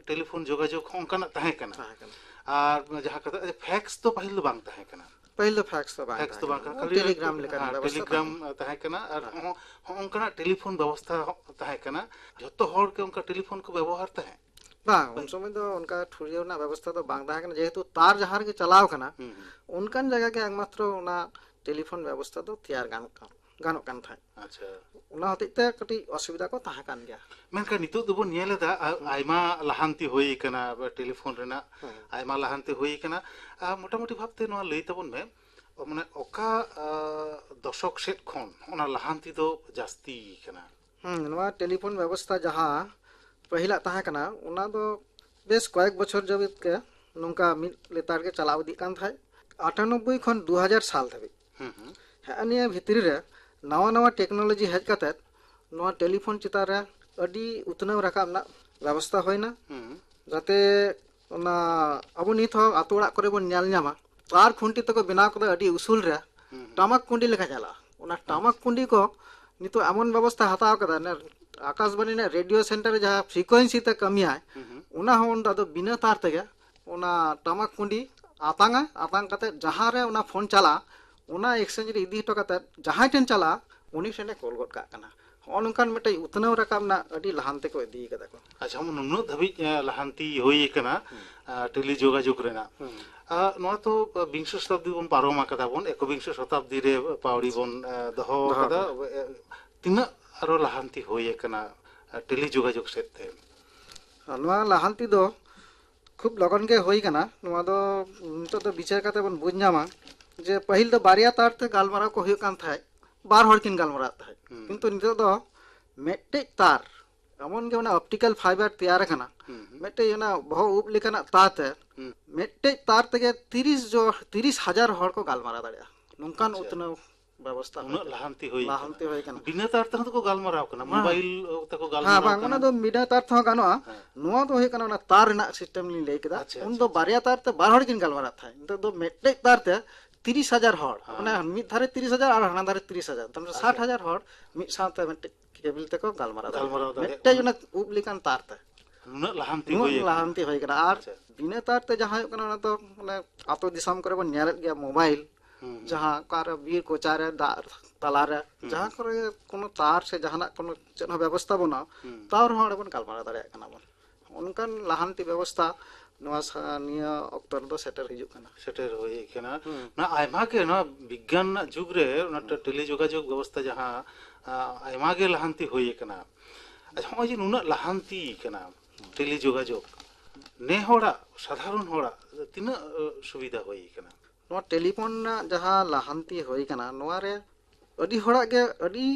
ᱴᱮᱞᱤᱯᱷᱳᱱ ᱡᱳᱜᱟᱡᱳᱜᱽ ᱦᱚᱸ ᱚᱱᱠᱟᱱᱟᱜ ᱛᱟᱦᱮᱸ ᱠᱟᱱᱟ᱾ ᱛᱟᱦᱮᱸ ᱠᱟᱱᱟ᱾ ᱟᱨ ᱡᱟᱦᱟᱸ ᱠᱟᱛᱷᱟ, ᱯᱷᱮᱠᱥ ᱫᱚ ᱯᱟᱹᱦᱤᱞ ᱫᱚ ᱵᱟᱝ ᱛᱟᱦᱮᱸ ᱠᱟᱱᱟ᱾ ᱯᱟᱹᱦᱤᱞ ᱫᱚ ᱯᱷᱮᱠᱥ ᱫᱚ ᱵᱟᱝ ᱯᱷᱮᱠᱥ ᱫᱚ ᱛᱟᱦᱮᱸ ᱵᱟᱝ ᱠᱟᱱᱟ᱾ ᱠᱟᱱᱟ, ᱠᱷᱟᱹᱞᱤ ᱴᱮᱞᱤᱜᱨᱟᱢ ᱞᱮᱠᱟᱱ ᱦᱮᱸ, ᱵᱮᱵᱚᱥᱛᱷᱟ ᱴᱮᱞᱤᱜᱨᱟᱢ ᱛᱟᱦᱮᱸ ᱠᱟᱱᱟ᱾ ᱛᱟᱦᱮᱸ ᱠᱟᱱᱟ᱾ ᱟᱨ ᱦᱮᱸ᱾ ᱦᱚᱸ-, ᱦᱚᱸᱜᱼᱚᱝᱠᱟᱱᱟᱜ ᱴᱮᱞᱤᱯᱷᱳᱱ ᱵᱮᱵᱚᱥᱛᱷᱟ ᱦᱚᱸ ᱛᱟᱦᱮᱸ ᱠᱟᱱᱟ᱾ ᱡᱷᱚᱛᱚ ᱦᱚᱲ ᱜᱮ ᱚᱱᱠᱟ ᱴᱮᱞᱤᱯᱷᱳᱱ ᱠᱚ ᱵᱮᱵᱚᱦᱟᱨ ᱛᱟᱦᱮᱸᱫ? ᱵᱟᱝ, ᱩᱱ ᱥᱚᱢᱚᱭ ᱫᱚ ᱚᱱᱠᱟ ᱴᱷᱩᱲᱤᱭᱟᱹ ᱨᱮᱱᱟᱜ ᱵᱮᱵᱚᱥᱛᱷᱟ ᱫᱚ ᱵᱟᱝ ᱛᱟᱦᱮᱸ ᱠᱟᱱᱟ, ᱡᱮᱦᱮᱛᱩ ᱛᱟᱨ ᱡᱟᱦᱟᱸ ᱨᱮᱜᱮ ᱪᱟᱞᱟᱣ ᱠᱟᱱᱟ, ᱦᱩᱸ, ᱦᱩᱸ᱾ ᱚᱱᱠᱟᱱ ᱡᱟᱭᱜᱟ ᱜᱮ ᱮᱠᱢᱟᱛᱨᱚ ᱚᱱᱟ ᱴᱮᱞᱤᱯᱷᱳᱱ ᱵᱮᱵᱚᱥᱛᱷᱟ ᱫᱚ ᱛᱮᱭᱟᱨ ᱜᱟᱱᱚᱜ ᱠᱟᱱ, ᱜᱟᱱᱚᱜ ᱠᱟᱱ ᱛᱟᱦᱮᱸᱫ᱾ ᱟᱪᱪᱷᱟ᱾ ᱚᱱᱟ ᱦᱚᱛᱮᱡ ᱛᱮ ᱠᱟᱹᱴᱤᱡ ᱚᱥᱩᱵᱤᱫᱷᱟ ᱠᱚ ᱛᱟᱦᱮᱸ ᱠᱟᱱ ᱜᱮᱭᱟ᱾ ᱢᱮᱱᱠᱷᱟᱱ ᱱᱤᱛᱚᱜ ᱫᱚᱵᱚᱱ ᱧᱮᱞ ᱮᱫᱟ, ᱟ-, ᱦᱩᱸ᱾ ᱟᱭᱢᱟ ᱞᱟᱦᱟᱱᱛᱤ ᱦᱩᱭ ᱟᱠᱟᱱᱟ ᱴᱮᱞᱤᱯᱷᱳᱱ ᱨᱮᱱᱟᱜ, ᱦᱩᱸ᱾ ᱟᱭᱢᱟ ᱞᱟᱦᱟᱱᱛᱤ ᱦᱩᱭ ᱟᱠᱟᱱᱟ᱾ ᱟ, ᱢᱚᱴᱟᱢᱩᱴᱤ ᱵᱷᱟᱵᱛᱮ ᱱᱚᱣᱟ ᱞᱟᱹᱭ ᱛᱟᱵᱚᱱ ᱢᱮ, ᱢᱟᱱᱮ ᱚᱠᱟ, ᱟ, ᱫᱚᱥᱚᱠ ᱥᱮᱫ ᱠᱷᱚᱱ ᱚᱱᱟ ᱞᱟᱦᱟᱱᱛᱤ ᱫᱚ ᱡᱟᱹᱥᱛᱤ ᱟᱠᱟᱱᱟ? ᱦᱩᱸ, ᱱᱚᱣᱟ ᱴᱮᱞᱤᱯᱷᱳᱱ ᱵᱮᱵᱚᱥᱛᱷᱟ ᱡᱟᱦᱟᱸ ᱯᱟᱹᱦᱤᱞᱟᱜ ᱛᱟᱦᱮᱸ ᱠᱟᱱᱟ, ᱚᱱᱟ ᱫᱚ ᱵᱮᱥ ᱠᱚᱭᱮᱠ ᱵᱚᱪᱷᱚᱨ ᱡᱟᱹᱵᱤᱛ ᱜᱮ ᱱᱚᱝᱠᱟ ᱢᱤᱫ ᱞᱮᱛᱟᱲ ᱜᱮ ᱪᱟᱞᱟᱣ ᱤᱫᱤᱜ ᱠᱟᱱ ᱛᱟᱦᱮᱸᱫ᱾ ᱟᱴᱟᱱᱚᱵᱵᱳᱭ ᱠᱷᱚᱱ ᱫᱩ ᱦᱟᱡᱟᱨ ᱥᱟᱞ ᱫᱷᱟᱹᱵᱤᱡ᱾ ᱦᱩᱸ, ᱦᱩᱸ᱾ ᱦᱮᱸ, ᱱᱤᱭᱟᱹ ᱵᱷᱤᱛᱨᱤ ᱨᱮ ᱱᱟᱣᱟ ᱱᱟᱣᱟ ᱴᱮᱠᱱᱳᱞᱚᱡᱤ ᱦᱮᱡ ᱠᱟᱛᱮᱫ ᱱᱚᱣᱟ ᱴᱮᱞᱤᱯᱷᱳᱱ ᱪᱮᱛᱟᱱ ᱨᱮ ᱟᱹᱰᱤ ᱩᱛᱱᱟᱹᱣ ᱨᱟᱠᱟᱵ ᱨᱮᱱᱟᱜ ᱵᱮᱵᱚᱥᱛᱷᱟ ᱦᱩᱭᱱᱟ᱾ ᱦᱩᱸ᱾ ᱡᱟᱛᱮ ᱚᱱᱟ ᱟᱵᱚ ᱱᱤᱛ ᱦᱚᱸ ᱟᱛᱳ ᱚᱲᱟᱜ ᱠᱚᱨᱮ ᱵᱚᱱ ᱧᱮᱞ ᱧᱟᱢᱟ, ᱛᱟᱨ ᱠᱷᱩᱱᱴᱤ ᱛᱮᱠᱚ ᱵᱮᱱᱟᱣ ᱠᱟᱫᱟ ᱟᱹᱰᱤ ᱩᱥᱩᱞ ᱨᱮ, ᱦᱩᱸ, ᱦᱩᱸ᱾ ᱴᱟᱢᱟᱠ ᱠᱩᱸᱰᱤ ᱞᱮᱠᱟ ᱧᱮᱞᱚᱜᱼᱟ᱾ ᱚᱱᱟ ᱴᱟᱢᱟᱠ ᱠᱩᱸᱰᱤ ᱠᱚ ᱱᱤᱛᱚᱜ ᱮᱢᱚᱱ ᱵᱮᱵᱚᱥᱛᱷᱟ ᱦᱟᱛᱟᱣ ᱠᱟᱫᱟ, ᱚᱱᱮ ᱟᱠᱟᱥᱵᱟᱬᱤ ᱨᱮᱱᱟᱜ ᱨᱮᱰᱤᱭᱳ ᱥᱮᱱᱴᱟᱨ ᱨᱮ ᱡᱟᱦᱟᱸ ᱯᱷᱨᱤᱠᱩᱭᱮᱱᱥᱤ ᱛᱮ ᱠᱟᱹᱢᱤᱭᱟᱭ, ᱦᱩᱸ, ᱦᱩᱸ᱾ ᱚᱱᱟ ᱦᱚᱸ ᱩᱱᱫᱚ ᱟᱫᱚ ᱵᱤᱱᱟᱹ ᱛᱟᱨ ᱛᱮᱜᱮ ᱚᱱᱟ ᱴᱟᱢᱟᱠ ᱠᱩᱸᱰᱤ ᱟᱛᱟᱝᱟ, ᱟᱛᱟᱝ ᱠᱟᱛᱮ ᱡᱟᱦᱟᱸ ᱨᱮ ᱚᱱᱟ ᱯᱷᱳᱱ ᱪᱟᱞᱟᱜᱼᱟ, ᱚᱱᱟ ᱮᱠᱥᱪᱮᱧᱡᱽ ᱨᱮ ᱤᱫᱤ ᱦᱚᱴᱚ ᱠᱟᱛᱮ ᱡᱟᱦᱟᱸᱭ ᱴᱷᱮᱱ ᱪᱟᱞᱟᱜᱼᱟ, ᱩᱱᱤ ᱴᱷᱮᱱᱮ ᱠᱚᱞ ᱜᱚᱫ ᱠᱟᱜ ᱠᱟᱱᱟ᱾ ᱦᱚᱸᱜᱼᱚ ᱱᱚᱝᱠᱟᱱ ᱢᱤᱫᱴᱮᱡ ᱩᱛᱱᱟᱹᱣ ᱨᱟᱠᱟᱵ ᱨᱮᱱᱟᱜ ᱟᱹᱰᱤ ᱞᱟᱦᱟᱱᱛᱤ ᱠᱚ ᱤᱫᱤ ᱠᱟᱫᱟ ᱠᱚ᱾ ᱟᱪᱪᱷᱟ, ᱱᱩᱱᱟᱹᱜ ᱫᱷᱟᱹᱵᱤᱡ ᱮ, ᱞᱟᱦᱟᱱᱛᱤ ᱦᱩᱭ ᱠᱟᱱᱟ ᱟ, ᱴᱮᱞᱤ ᱡᱳᱜᱟᱡᱳᱜᱽ ᱨᱮᱱᱟᱜ᱾ ᱟ, ᱱᱚᱣᱟ ᱛᱚ ᱵᱤᱝᱥᱚ ᱥᱚᱛᱟᱵᱫᱤ ᱵᱚᱱ ᱯᱟᱨᱚᱢ ᱟᱠᱟᱫᱟ ᱵᱚᱱ, ᱮᱠᱵᱤᱝᱥᱚ ᱥᱚᱛᱟᱵᱫᱤ ᱨᱮ ᱯᱟᱹᱣᱲᱤ ᱵᱚᱱ ᱟ, ᱫᱚᱦᱚ ᱫᱚᱦᱚ ᱟᱠᱟᱫᱟ᱾ ᱟᱠᱟᱫᱟ᱾ ᱮ, ᱛᱤᱱᱟᱹᱜ ᱟᱨᱚ ᱞᱟᱦᱟᱱᱛᱤ ᱦᱩᱭ ᱟᱠᱟᱱᱟ ᱟ, ᱴᱮᱞᱤ ᱡᱳᱜᱟᱡᱳᱜᱽ ᱥᱮᱫ ᱛᱮ? ᱟᱨ ᱱᱚᱣᱟ ᱞᱟᱦᱟᱱᱛᱤ ᱫᱚ ᱠᱷᱩᱵ ᱞᱚᱜᱚᱱ ᱜᱮ ᱦᱩᱭ ᱠᱟᱱᱟ᱾ ᱱᱚᱣᱟ ᱫᱚ ᱱᱤᱛᱚᱜ ᱫᱚ ᱵᱤᱪᱟᱹᱨ ᱠᱟᱛᱮ ᱵᱚᱱ ᱵᱩᱡᱽ ᱧᱟᱢᱟ ᱡᱮ ᱯᱟᱹᱦᱤᱞ ᱫᱚ ᱵᱟᱨᱭᱟ ᱛᱟᱨ ᱛᱮ ᱜᱟᱞᱢᱟᱨᱟᱣ ᱠᱚ ᱦᱩᱭᱩᱜ ᱠᱟᱱ ᱛᱟᱦᱮᱸᱫ, ᱵᱟᱨ ᱦᱚᱲ ᱠᱤᱱ ᱜᱟᱞᱢᱟᱨᱟᱣ ᱛᱟᱦᱮᱸᱫ, ᱦᱩᱸ᱾ ᱠᱤᱱᱛᱩ ᱱᱤᱛᱚᱜ ᱫᱚ ᱢᱤᱫᱴᱮᱡ ᱛᱟᱨ, ᱮᱢᱚᱱ ᱜᱮ ᱚᱱᱟ ᱚᱯᱴᱤᱠᱟᱞ ᱯᱷᱟᱭᱵᱟᱨ ᱛᱮᱭᱟᱨ ᱟᱠᱟᱱᱟ, ᱦᱩᱸ, ᱦᱩᱸ᱾ ᱢᱤᱫᱴᱮᱡ ᱚᱱᱟ ᱵᱚᱦᱚᱜ ᱩᱵ ᱞᱮᱠᱟᱱᱟᱜ ᱛᱟᱨ ᱛᱮ ᱦᱩᱸ᱾ ᱟᱪᱪᱷᱟ᱾ ᱩᱛᱱᱟᱹᱣ ᱵᱮᱵᱚᱥᱛᱷᱟ ᱦᱩᱭ ᱩᱱᱟᱹᱜ ᱠᱟᱱᱟ᱾ ᱞᱟᱦᱟᱱᱛᱤ ᱦᱩᱭ ᱞᱟᱦᱟᱱᱛᱤ ᱠᱟᱱᱟ᱾ ᱦᱩᱭ ᱠᱟᱱᱟ᱾ ᱵᱤᱱᱟᱹ ᱛᱟᱨ ᱛᱮᱦᱚᱸ ᱫᱚᱠᱚ ᱜᱟᱞᱢᱟᱨᱟᱣ ᱠᱟᱱᱟ, ᱦᱮᱸ᱾ ᱢᱳᱵᱟᱭᱤᱞ ᱛᱮᱠᱚ ᱦᱮᱸ, ᱜᱟᱞᱢᱟᱨᱟᱣ ᱵᱟᱝ, ᱠᱟᱱᱟ᱾ ᱚᱱᱟ ᱫᱚ ᱵᱤᱱᱟᱹ ᱛᱟᱨ ᱛᱮᱦᱚᱸ ᱜᱟᱱᱚᱜᱼᱟ᱾ ᱦᱮᱸ᱾ ᱱᱚᱣᱟ ᱫᱚ ᱦᱩᱭᱩᱜ ᱠᱟᱱᱟ ᱚᱱᱟ ᱛᱟᱨ ᱨᱮᱱᱟᱜ ᱥᱤᱥᱴᱮᱢ ᱞᱤᱧ ᱞᱟᱹᱭ ᱠᱮᱫᱟ᱾ ᱟᱪᱪᱷᱟ, ᱩᱱ ᱟᱪᱪᱷᱟ, ᱫᱚ ᱟᱪᱪᱷᱟ᱾ ᱵᱟᱨᱭᱟ ᱛᱟᱨ ᱛᱮ ᱵᱟᱨ ᱦᱚᱲ ᱠᱤᱱ ᱜᱟᱞᱢᱟᱨᱟᱜ ᱛᱟᱦᱮᱸᱫ, ᱱᱤᱛᱚᱜ ᱫᱚ ᱢᱤᱫᱴᱮᱡ ᱛᱟᱨ ᱛᱮ ᱛᱤᱨᱤᱥ ᱦᱟᱡᱟᱨ ᱦᱚᱲ, ᱦᱮᱸ᱾ ᱚᱱᱟ ᱢᱤᱫ ᱫᱷᱟᱨᱮ ᱛᱤᱨᱤᱥ ᱦᱟᱡᱟᱨ ᱟᱨ ᱦᱟᱱᱟ ᱫᱷᱟᱨᱮ ᱛᱤᱨᱤᱥ ᱦᱟᱡᱟᱨ, ᱛᱟᱨ ᱢᱟᱱᱮ ᱟᱪᱪᱷᱟ᱾ ᱥᱟᱴ ᱦᱟᱡᱟᱨ ᱦᱚᱲ ᱢᱤᱫ ᱥᱟᱶᱛᱮ ᱢᱤᱫᱴᱮᱡ ᱠᱮᱵᱤᱞ ᱛᱮᱠᱚ ᱜᱟᱞᱢᱟᱨᱟᱣ ᱫᱟᱲᱮᱭᱟᱜᱼᱟ᱾ ᱜᱟᱞᱢᱟᱨᱟᱣ ᱫᱟᱲᱮᱭᱟᱜ ᱢᱤᱫᱴᱮᱡ ᱠᱟᱱᱟ᱾ ᱚᱱᱟ ᱩᱵ ᱞᱮᱠᱟᱱ ᱛᱟᱨ ᱛᱮ ᱱᱩᱱᱟᱹᱜ ᱞᱟᱦᱟᱱᱛᱤ ᱱᱩᱱᱟᱹᱜ ᱦᱩᱭ ᱟᱠᱟᱱᱟ᱾ ᱞᱟᱦᱟᱱᱛᱤ ᱦᱩᱭ ᱟᱠᱟᱱᱟ᱾ ᱟᱨ ᱟᱪᱪᱷᱟ᱾ ᱵᱤᱱᱟᱹ ᱛᱟᱨ ᱛᱮ ᱡᱟᱦᱟᱸ ᱦᱩᱭᱩᱜ ᱠᱟᱱᱟ, ᱚᱱᱟ ᱫᱚ ᱢᱟᱱᱮ ᱟᱛᱳ ᱫᱤᱥᱚᱢ ᱠᱚᱨᱮ ᱵᱚᱱ ᱧᱮᱞᱮᱫ ᱜᱮᱭᱟ, ᱢᱳᱵᱟᱭᱤᱞ ᱦᱩᱸ, ᱦᱩᱸ᱾ ᱡᱟᱦᱟᱸ ᱚᱠᱟᱨᱮ ᱵᱤᱨ ᱠᱚᱪᱟᱨᱮ ᱫᱟᱜ ᱛᱟᱞᱟᱨᱮ ᱦᱩᱸ, ᱡᱟᱦᱟᱸ ᱦᱩᱸ᱾ ᱠᱚᱨᱮ ᱜᱮ ᱠᱳᱱᱳ ᱛᱟᱨ ᱥᱮ ᱡᱟᱦᱟᱱᱟᱜ ᱠᱳᱱᱳ ᱪᱮᱫ ᱦᱚᱸ ᱵᱮᱵᱚᱥᱛᱷᱟ ᱵᱟᱹᱱᱩᱜᱼᱟ, ᱦᱩᱸ᱾ ᱛᱟᱣ ᱨᱮᱦᱚᱸ ᱚᱸᱰᱮ ᱵᱚᱱ ᱜᱟᱞᱢᱟᱨᱟᱣ ᱫᱟᱲᱮᱭᱟᱜ ᱠᱟᱱᱟ ᱵᱚᱱ᱾ ᱚᱱᱠᱟᱱ ᱞᱟᱦᱟᱱᱛᱤ ᱵᱮᱵᱚᱥᱛᱷᱟ ᱱᱚᱣᱟ ᱥᱟ-, ᱱᱤᱭᱟᱹ ᱚᱠᱛᱚ ᱨᱮᱫᱚ ᱥᱮᱴᱮᱨ ᱦᱤᱡᱩᱜ ᱠᱟᱱᱟ᱾ ᱥᱮᱴᱮᱨ ᱦᱩᱭ ᱠᱟᱱᱟ᱾ ᱦᱩᱸ᱾ ᱱᱚᱣᱟ ᱟᱭᱢᱟ ᱜᱮ ᱱᱚᱣᱟ ᱵᱤᱜᱽᱜᱟᱱ ᱨᱮᱱᱟᱜ ᱡᱩᱜᱽ ᱨᱮ ᱚᱱᱟ ᱴᱮ-, ᱴᱮᱞᱤ ᱡᱳᱜᱟᱡᱳᱜᱽ ᱵᱮᱵᱚᱥᱛᱷᱟ ᱡᱟᱦᱟᱸ, ᱟ, ᱟᱭᱢᱟ ᱜᱮ ᱞᱟᱦᱟᱱᱛᱤ ᱦᱩᱭ ᱠᱟᱱᱟ᱾ ᱟᱪᱪᱷᱟ, ᱱᱚᱜᱼᱚᱭ ᱡᱮ ᱱᱩᱱᱟᱹᱜ ᱞᱟᱦᱟᱱᱛᱤ ᱠᱟᱱᱟ ᱴᱮᱞᱤ ᱡᱳᱜᱟᱡᱳᱜᱽ, ᱱᱮ ᱦᱚᱲᱟᱜ, ᱥᱟᱫᱷᱟᱨᱚᱱ ᱦᱚᱲᱟᱜ ᱛᱤᱱᱟᱹᱜ ᱟ, ᱥᱩᱵᱤᱫᱷᱟ ᱦᱩᱭ ᱠᱟᱱᱟ? ᱱᱚᱣᱟ ᱴᱮᱞᱤᱯᱷᱳᱱ ᱨᱮᱱᱟᱜ ᱡᱟᱦᱟᱸ ᱞᱟᱦᱟᱱᱛᱤ ᱦᱩᱭ ᱠᱟᱱᱟ, ᱱᱚᱣᱟ ᱨᱮ ᱟᱹᱰᱤ ᱦᱚᱲᱟᱜ ᱜᱮ ᱟᱹᱰᱤ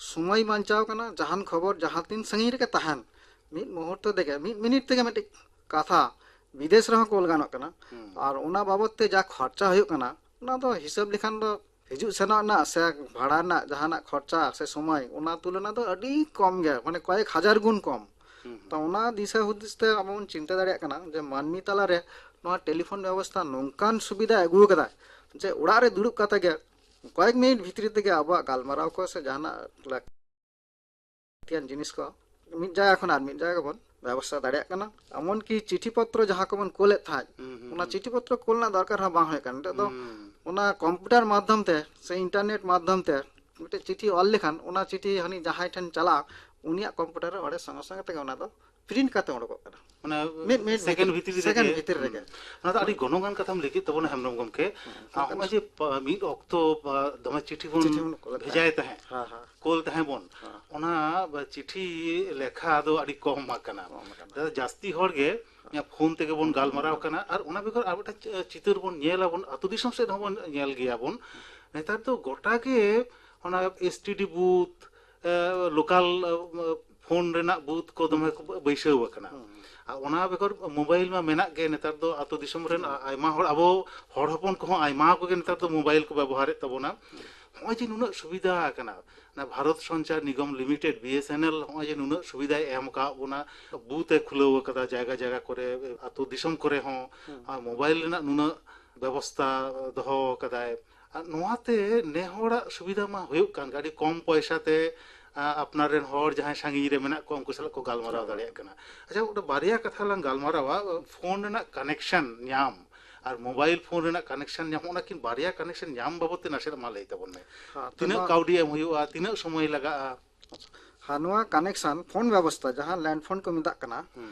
ᱥᱚᱢᱚᱭ ᱵᱟᱧᱪᱟᱣ ᱠᱟᱱᱟ᱾ ᱡᱟᱦᱟᱱ ᱠᱷᱚᱵᱚᱨ ᱡᱟᱦᱟᱸ ᱛᱤᱱ ᱥᱟᱺᱜᱤᱧ ᱨᱮᱜᱮ ᱛᱟᱦᱮᱱ, ᱢᱤᱫ ᱢᱩᱦᱩᱨᱛᱚ ᱛᱮᱜᱮ, ᱢᱤᱫ ᱢᱤᱱᱤᱴ ᱛᱮᱜᱮ ᱢᱤᱫᱴᱤᱡ ᱠᱟᱛᱷᱟ ᱵᱤᱫᱮᱥ ᱨᱮᱦᱚᱸ ᱠᱳᱞ ᱜᱟᱱᱚᱜ ᱠᱟᱱᱟ᱾ ᱦᱩᱸ᱾ ᱟᱨ ᱚᱱᱟ ᱵᱟᱵᱚᱛ ᱛᱮ ᱡᱟ ᱠᱷᱚᱨᱪᱟ ᱦᱩᱭᱩᱜ ᱠᱟᱱᱟ, ᱚᱱᱟ ᱫᱚ ᱦᱤᱥᱟᱹᱵ ᱞᱮᱠᱷᱟᱱ ᱫᱚ ᱦᱤᱡᱩᱜ ᱥᱮᱱᱚᱜ ᱨᱮᱱᱟᱜ ᱥᱮ ᱵᱷᱟᱲᱟ ᱨᱮᱱᱟᱜ ᱡᱟᱦᱟᱱᱟᱜ ᱠᱷᱚᱨᱪᱟ ᱥᱮ ᱥᱚᱢᱚᱭ, ᱚᱱᱟ ᱛᱩᱞᱚᱱᱟ ᱫᱚ ᱟᱹᱰᱤ ᱠᱚᱢ ᱜᱮ, ᱢᱟᱱᱮ ᱠᱚᱭᱮᱠ ᱦᱟᱡᱟᱨ ᱜᱩᱱ ᱠᱚᱢ᱾ ᱦᱩᱸ, ᱦᱩᱸ᱾ ᱛᱚ ᱚᱱᱟ ᱫᱤᱥᱟᱹ ᱦᱩᱫᱤᱥ ᱛᱮ ᱟᱵᱚ ᱵᱚᱱ ᱪᱤᱱᱛᱟᱹ ᱫᱟᱲᱮᱭᱟᱜ ᱠᱟᱱᱟ ᱡᱮ ᱢᱟᱹᱱᱢᱤ ᱛᱟᱞᱟᱨᱮ ᱱᱚᱣᱟ ᱴᱮᱞᱤᱯᱷᱳᱱ ᱵᱮᱵᱚᱥᱛᱷᱟ ᱱᱚᱝᱠᱟᱱ ᱥᱩᱵᱤᱫᱷᱟ ᱟᱹᱜᱩ ᱟᱠᱟᱫᱟᱭ ᱡᱮ ᱚᱲᱟᱜ ᱨᱮ ᱫᱩᱲᱩᱵ ᱠᱟᱛᱮ ᱜᱮ ᱠᱚᱭᱮᱠ ᱢᱤᱱᱤᱴ ᱵᱷᱤᱛᱨᱤ ᱛᱮᱜᱮ ᱟᱵᱚᱣᱟᱜ ᱜᱟᱞᱢᱟᱨᱟᱣ ᱠᱚ ᱥᱮ ᱡᱟᱦᱟᱱᱟᱜ ᱞᱟᱹᱠᱛᱤᱭᱟᱱ ᱡᱤᱱᱤᱥ ᱠᱚ ᱢᱤᱫ ᱡᱟᱭᱜᱟ ᱠᱷᱚᱱ ᱟᱨ ᱢᱤᱫ ᱡᱟᱭᱜᱟ ᱵᱚᱱ ᱵᱮᱵᱚᱥᱛᱷᱟ ᱫᱟᱲᱮᱭᱟᱜ ᱠᱟᱱᱟ᱾ ᱮᱢᱚᱱᱠᱤ ᱪᱤᱴᱷᱤ ᱯᱚᱛᱨᱚ ᱡᱟᱦᱟᱸ ᱠᱚᱵᱚᱱ ᱠᱳᱞᱮᱫ ᱛᱟᱦᱮᱸᱫ, ᱦᱩᱸ, ᱦᱩᱸ, ᱚᱱᱟ ᱦᱩᱸ᱾ ᱪᱤᱴᱷᱤ ᱯᱚᱛᱨᱚ ᱠᱳᱞ ᱨᱮᱱᱟᱜ ᱫᱚᱨᱠᱟᱨ ᱦᱚᱸ ᱵᱟᱝ ᱦᱩᱭᱩᱜ ᱠᱟᱱᱟ᱾ ᱱᱤᱛᱚᱜ ᱫᱚ ᱦᱩᱸ᱾ ᱚᱱᱟ ᱠᱚᱢᱯᱤᱭᱩᱴᱟᱨ ᱢᱟᱫᱽᱫᱷᱚᱢ ᱛᱮ ᱥᱮ ᱤᱱᱴᱟᱨᱱᱮᱴ ᱢᱟᱫᱽᱫᱷᱚᱢ ᱛᱮ ᱢᱤᱫᱴᱮᱡ ᱪᱤᱴᱷᱤ ᱚᱞ ᱞᱮᱠᱷᱟᱱ, ᱚᱱᱟ ᱪᱤᱴᱷᱤ ᱦᱟᱹᱱᱤ ᱡᱟᱦᱟᱸᱭ ᱴᱷᱮᱱ ᱪᱟᱞᱟᱜᱼᱟ, ᱩᱱᱤᱭᱟᱜ ᱠᱚᱢᱯᱤᱭᱩᱴᱟᱨ ᱨᱮ ᱚᱸᱰᱮ ᱥᱚᱸᱜᱮ ᱥᱚᱸᱜᱮ ᱛᱮᱜᱮ ᱚᱱᱟ ᱫᱚ ᱯᱨᱤᱱᱴ ᱠᱟᱛᱮ ᱩᱰᱩᱠᱚᱜ ᱠᱟᱱᱟ᱾ ᱢᱟᱱᱮ ᱢᱤᱫ ᱢᱤᱱᱤᱴ ᱥᱮᱠᱮᱱᱰ ᱵᱷᱤᱛᱤᱨ, ᱵᱷᱤᱛᱨᱤ ᱨᱮᱜᱮ᱾ ᱥᱮᱠᱮᱱᱰ ᱵᱷᱤᱛᱤᱨ ᱨᱮᱜᱮ᱾ ᱚᱱᱟ ᱫᱚ ᱟᱹᱰᱤ ᱜᱩᱱᱚᱜᱟᱱ ᱠᱟᱛᱷᱟᱢ ᱞᱟᱹᱭ ᱠᱮᱫ ᱛᱟᱵᱚᱱᱟ, ᱦᱮᱢᱵᱨᱚᱢ ᱜᱚᱢᱠᱮ᱾ ᱟᱨ ᱱᱚᱜᱼᱚᱭ ᱡᱮ ᱯ- ᱢᱤᱫ ᱚᱠᱛᱚ ᱵᱟ, ᱫᱚᱢᱮ ᱪᱤᱴᱷᱤ ᱵᱚᱱ ᱪᱤᱴᱷᱤ ᱵᱚᱱ ᱠᱳᱞᱮᱫ ᱵᱷᱮᱡᱟᱭ ᱛᱟᱦᱮᱸᱫ, ᱦᱮᱸ, ᱦᱮᱸ᱾ ᱠᱳᱞ ᱛᱟᱦᱮᱸ ᱵᱚᱱ, ᱚᱱᱟ ᱵᱟ, ᱪᱤᱴᱷᱤ ᱞᱮᱠᱷᱟ ᱫᱚ ᱟᱹᱰᱤ ᱠᱚᱢ ᱟᱠᱟᱱᱟ᱾ ᱠᱚᱢ ᱟᱠᱟᱱᱟ᱾ ᱫᱟᱫᱟ, ᱡᱟᱹᱥᱛᱤ ᱦᱚᱲ ᱜᱮ ᱯᱷᱳᱱ ᱛᱮᱜᱮ ᱵᱚᱱ ᱜᱟᱞᱢᱟᱨᱟᱣ ᱠᱟᱱᱟ᱾ ᱟᱨ ᱚᱱᱟ ᱵᱮᱜᱚᱨ ᱟᱨ ᱢᱤᱫᱴᱟᱝ ᱪᱤ- ᱪᱤᱛᱟᱹᱨ ᱵᱚᱱ ᱧᱮᱞ ᱟᱵᱚᱱ, ᱟᱹᱛᱩ ᱫᱤᱥᱚᱢ ᱥᱮᱫ ᱦᱚᱸᱵᱚᱱ ᱧᱮᱞ ᱜᱮᱭᱟ ᱵᱚᱱ, ᱱᱮᱛᱟᱨ ᱫᱚ ᱜᱚᱴᱟ ᱜᱮ ᱚᱱᱟ S T D booth, local phone ᱨᱮᱱᱟᱜ ᱵᱩᱛᱷ ᱠᱚ ᱫᱚᱢᱮ ᱠᱚ ᱵᱟᱹᱭᱥᱟᱹᱣ ᱟᱠᱟᱱᱟ᱾ ᱟᱨ ᱚᱱᱟ ᱵᱮᱜᱚᱨ ᱢᱳᱵᱟᱭᱤᱞ ᱢᱟ ᱢᱮᱱᱟᱜ ᱜᱮ᱾ ᱱᱮᱛᱟᱨ ᱫᱚ ᱟᱹᱛᱩ ᱫᱤᱥᱚᱢ ᱨᱮᱱ ᱟ- ᱟᱭᱢᱟ ᱦᱚᱲ, ᱟᱵᱚ ᱦᱚᱲ ᱦᱚᱯᱚᱱ ᱠᱚᱦᱚᱸ ᱟᱭᱢᱟ ᱠᱚᱜᱮ ᱱᱮᱛᱟᱨ ᱫᱚ ᱢᱳᱵᱟᱭᱤᱞ ᱠᱚ ᱵᱮᱵᱚᱦᱟᱨᱮᱫ ᱛᱟᱵᱚᱱᱟ᱾ ᱱᱚᱜᱼᱚᱭ ᱡᱮ ᱱᱩᱱᱟᱹᱜ ᱥᱩᱵᱤᱫᱷᱟ ᱟᱠᱟᱱᱟ, ᱚᱱᱟ Bharat Sanchar Nigam limited, B S N L, ᱱᱚᱜᱼᱚᱭ ᱡᱮ ᱱᱩᱱᱟᱹᱜ ᱥᱩᱵᱤᱫᱷᱟᱭ ᱮᱢ ᱟᱠᱟᱫ ᱵᱚᱱᱟ, ᱵᱩᱛᱷ ᱮ ᱠᱷᱩᱞᱟᱹᱣ ᱟᱠᱟᱫᱟ ᱡᱟᱭᱜᱟ ᱡᱟᱭᱜᱟ ᱠᱚᱨᱮ, ᱟᱹᱛᱩ ᱫᱤᱥᱚᱢ ᱠᱚᱨᱮ ᱦᱚᱸ᱾ ᱟᱨ ᱢᱳᱵᱟᱭᱤᱞ ᱨᱮᱱᱟᱜ ᱱᱩᱱᱟᱹᱜ ᱵᱮᱵᱚᱥᱛᱟ ᱫᱚᱦᱚ ᱟᱠᱟᱫᱟᱭ᱾ ᱟᱨ ᱱᱚᱣᱟᱛᱮ ᱱᱮ ᱦᱚᱲᱟᱜ ᱥᱩᱵᱤᱫᱷᱟ ᱢᱟ ᱦᱩᱭᱩᱜ ᱠᱟᱱ ᱜᱮ, ᱟᱹᱰᱤ ᱠᱚᱢ ᱯᱚᱭᱥᱟ ᱛᱮ, ᱟ, ᱟᱯᱱᱟᱨ ᱨᱮᱱ ᱦᱚᱲ ᱡᱟᱦᱟᱸᱭ ᱥᱟᱺᱜᱤᱧ ᱨᱮ ᱢᱮᱱᱟᱜ ᱠᱚᱣᱟ, ᱩᱱᱠᱩ ᱥᱟᱞᱟᱜ ᱠᱚ ᱜᱟᱞᱢᱟᱨᱟᱣ ᱫᱟᱲᱮᱭᱟᱜ ᱠᱟᱱᱟ᱾ ᱟᱪᱪᱷᱟ, ᱚᱸᱰᱮ ᱵᱟᱨᱭᱟ ᱠᱟᱛᱷᱟ ᱞᱟᱝ ᱜᱟᱞᱢᱟᱨᱟᱣᱟ, ᱯᱷᱳᱱ ᱨᱮᱱᱟᱜ ᱠᱟᱱᱮᱠᱥᱚᱱ ᱧᱟᱢ ᱟᱨ ᱢᱳᱵᱟᱭᱤᱞ ᱯᱷᱳᱱ ᱨᱮᱱᱟᱜ ᱠᱟᱱᱮᱠᱥᱚᱱ ᱧᱟᱢ, ᱚᱱᱟ ᱠᱤᱱ ᱵᱟᱨᱭᱟ ᱠᱟᱱᱮᱠᱥᱚᱱ ᱧᱟᱢ ᱵᱟᱵᱚᱫ ᱛᱮ ᱱᱟᱥᱮᱱᱟᱜ ᱢᱟ ᱞᱟᱹᱭ ᱛᱟᱵᱚᱱ ᱢᱮ᱾ ᱦᱮᱸ, ᱛᱚ ᱛᱤᱱᱟᱹᱜ ᱱᱚᱣᱟ- ᱠᱟᱹᱣᱰᱤ ᱮᱢ ᱦᱩᱭᱩᱜᱼᱟ, ᱛᱤᱱᱟᱹᱜ ᱥᱚᱢᱚᱭ ᱞᱟᱜᱟᱜᱼᱟ? ᱦᱮᱸ, ᱱᱚᱣᱟ ᱠᱟᱱᱮᱠᱥᱚᱱ, ᱯᱷᱳᱱ ᱵᱮᱵᱚᱥᱛᱷᱟ ᱡᱟᱦᱟᱸ ᱞᱮᱱᱰ ᱯᱷᱳᱱ ᱠᱚ ᱢᱮᱛᱟᱜ ᱠᱟᱱᱟ,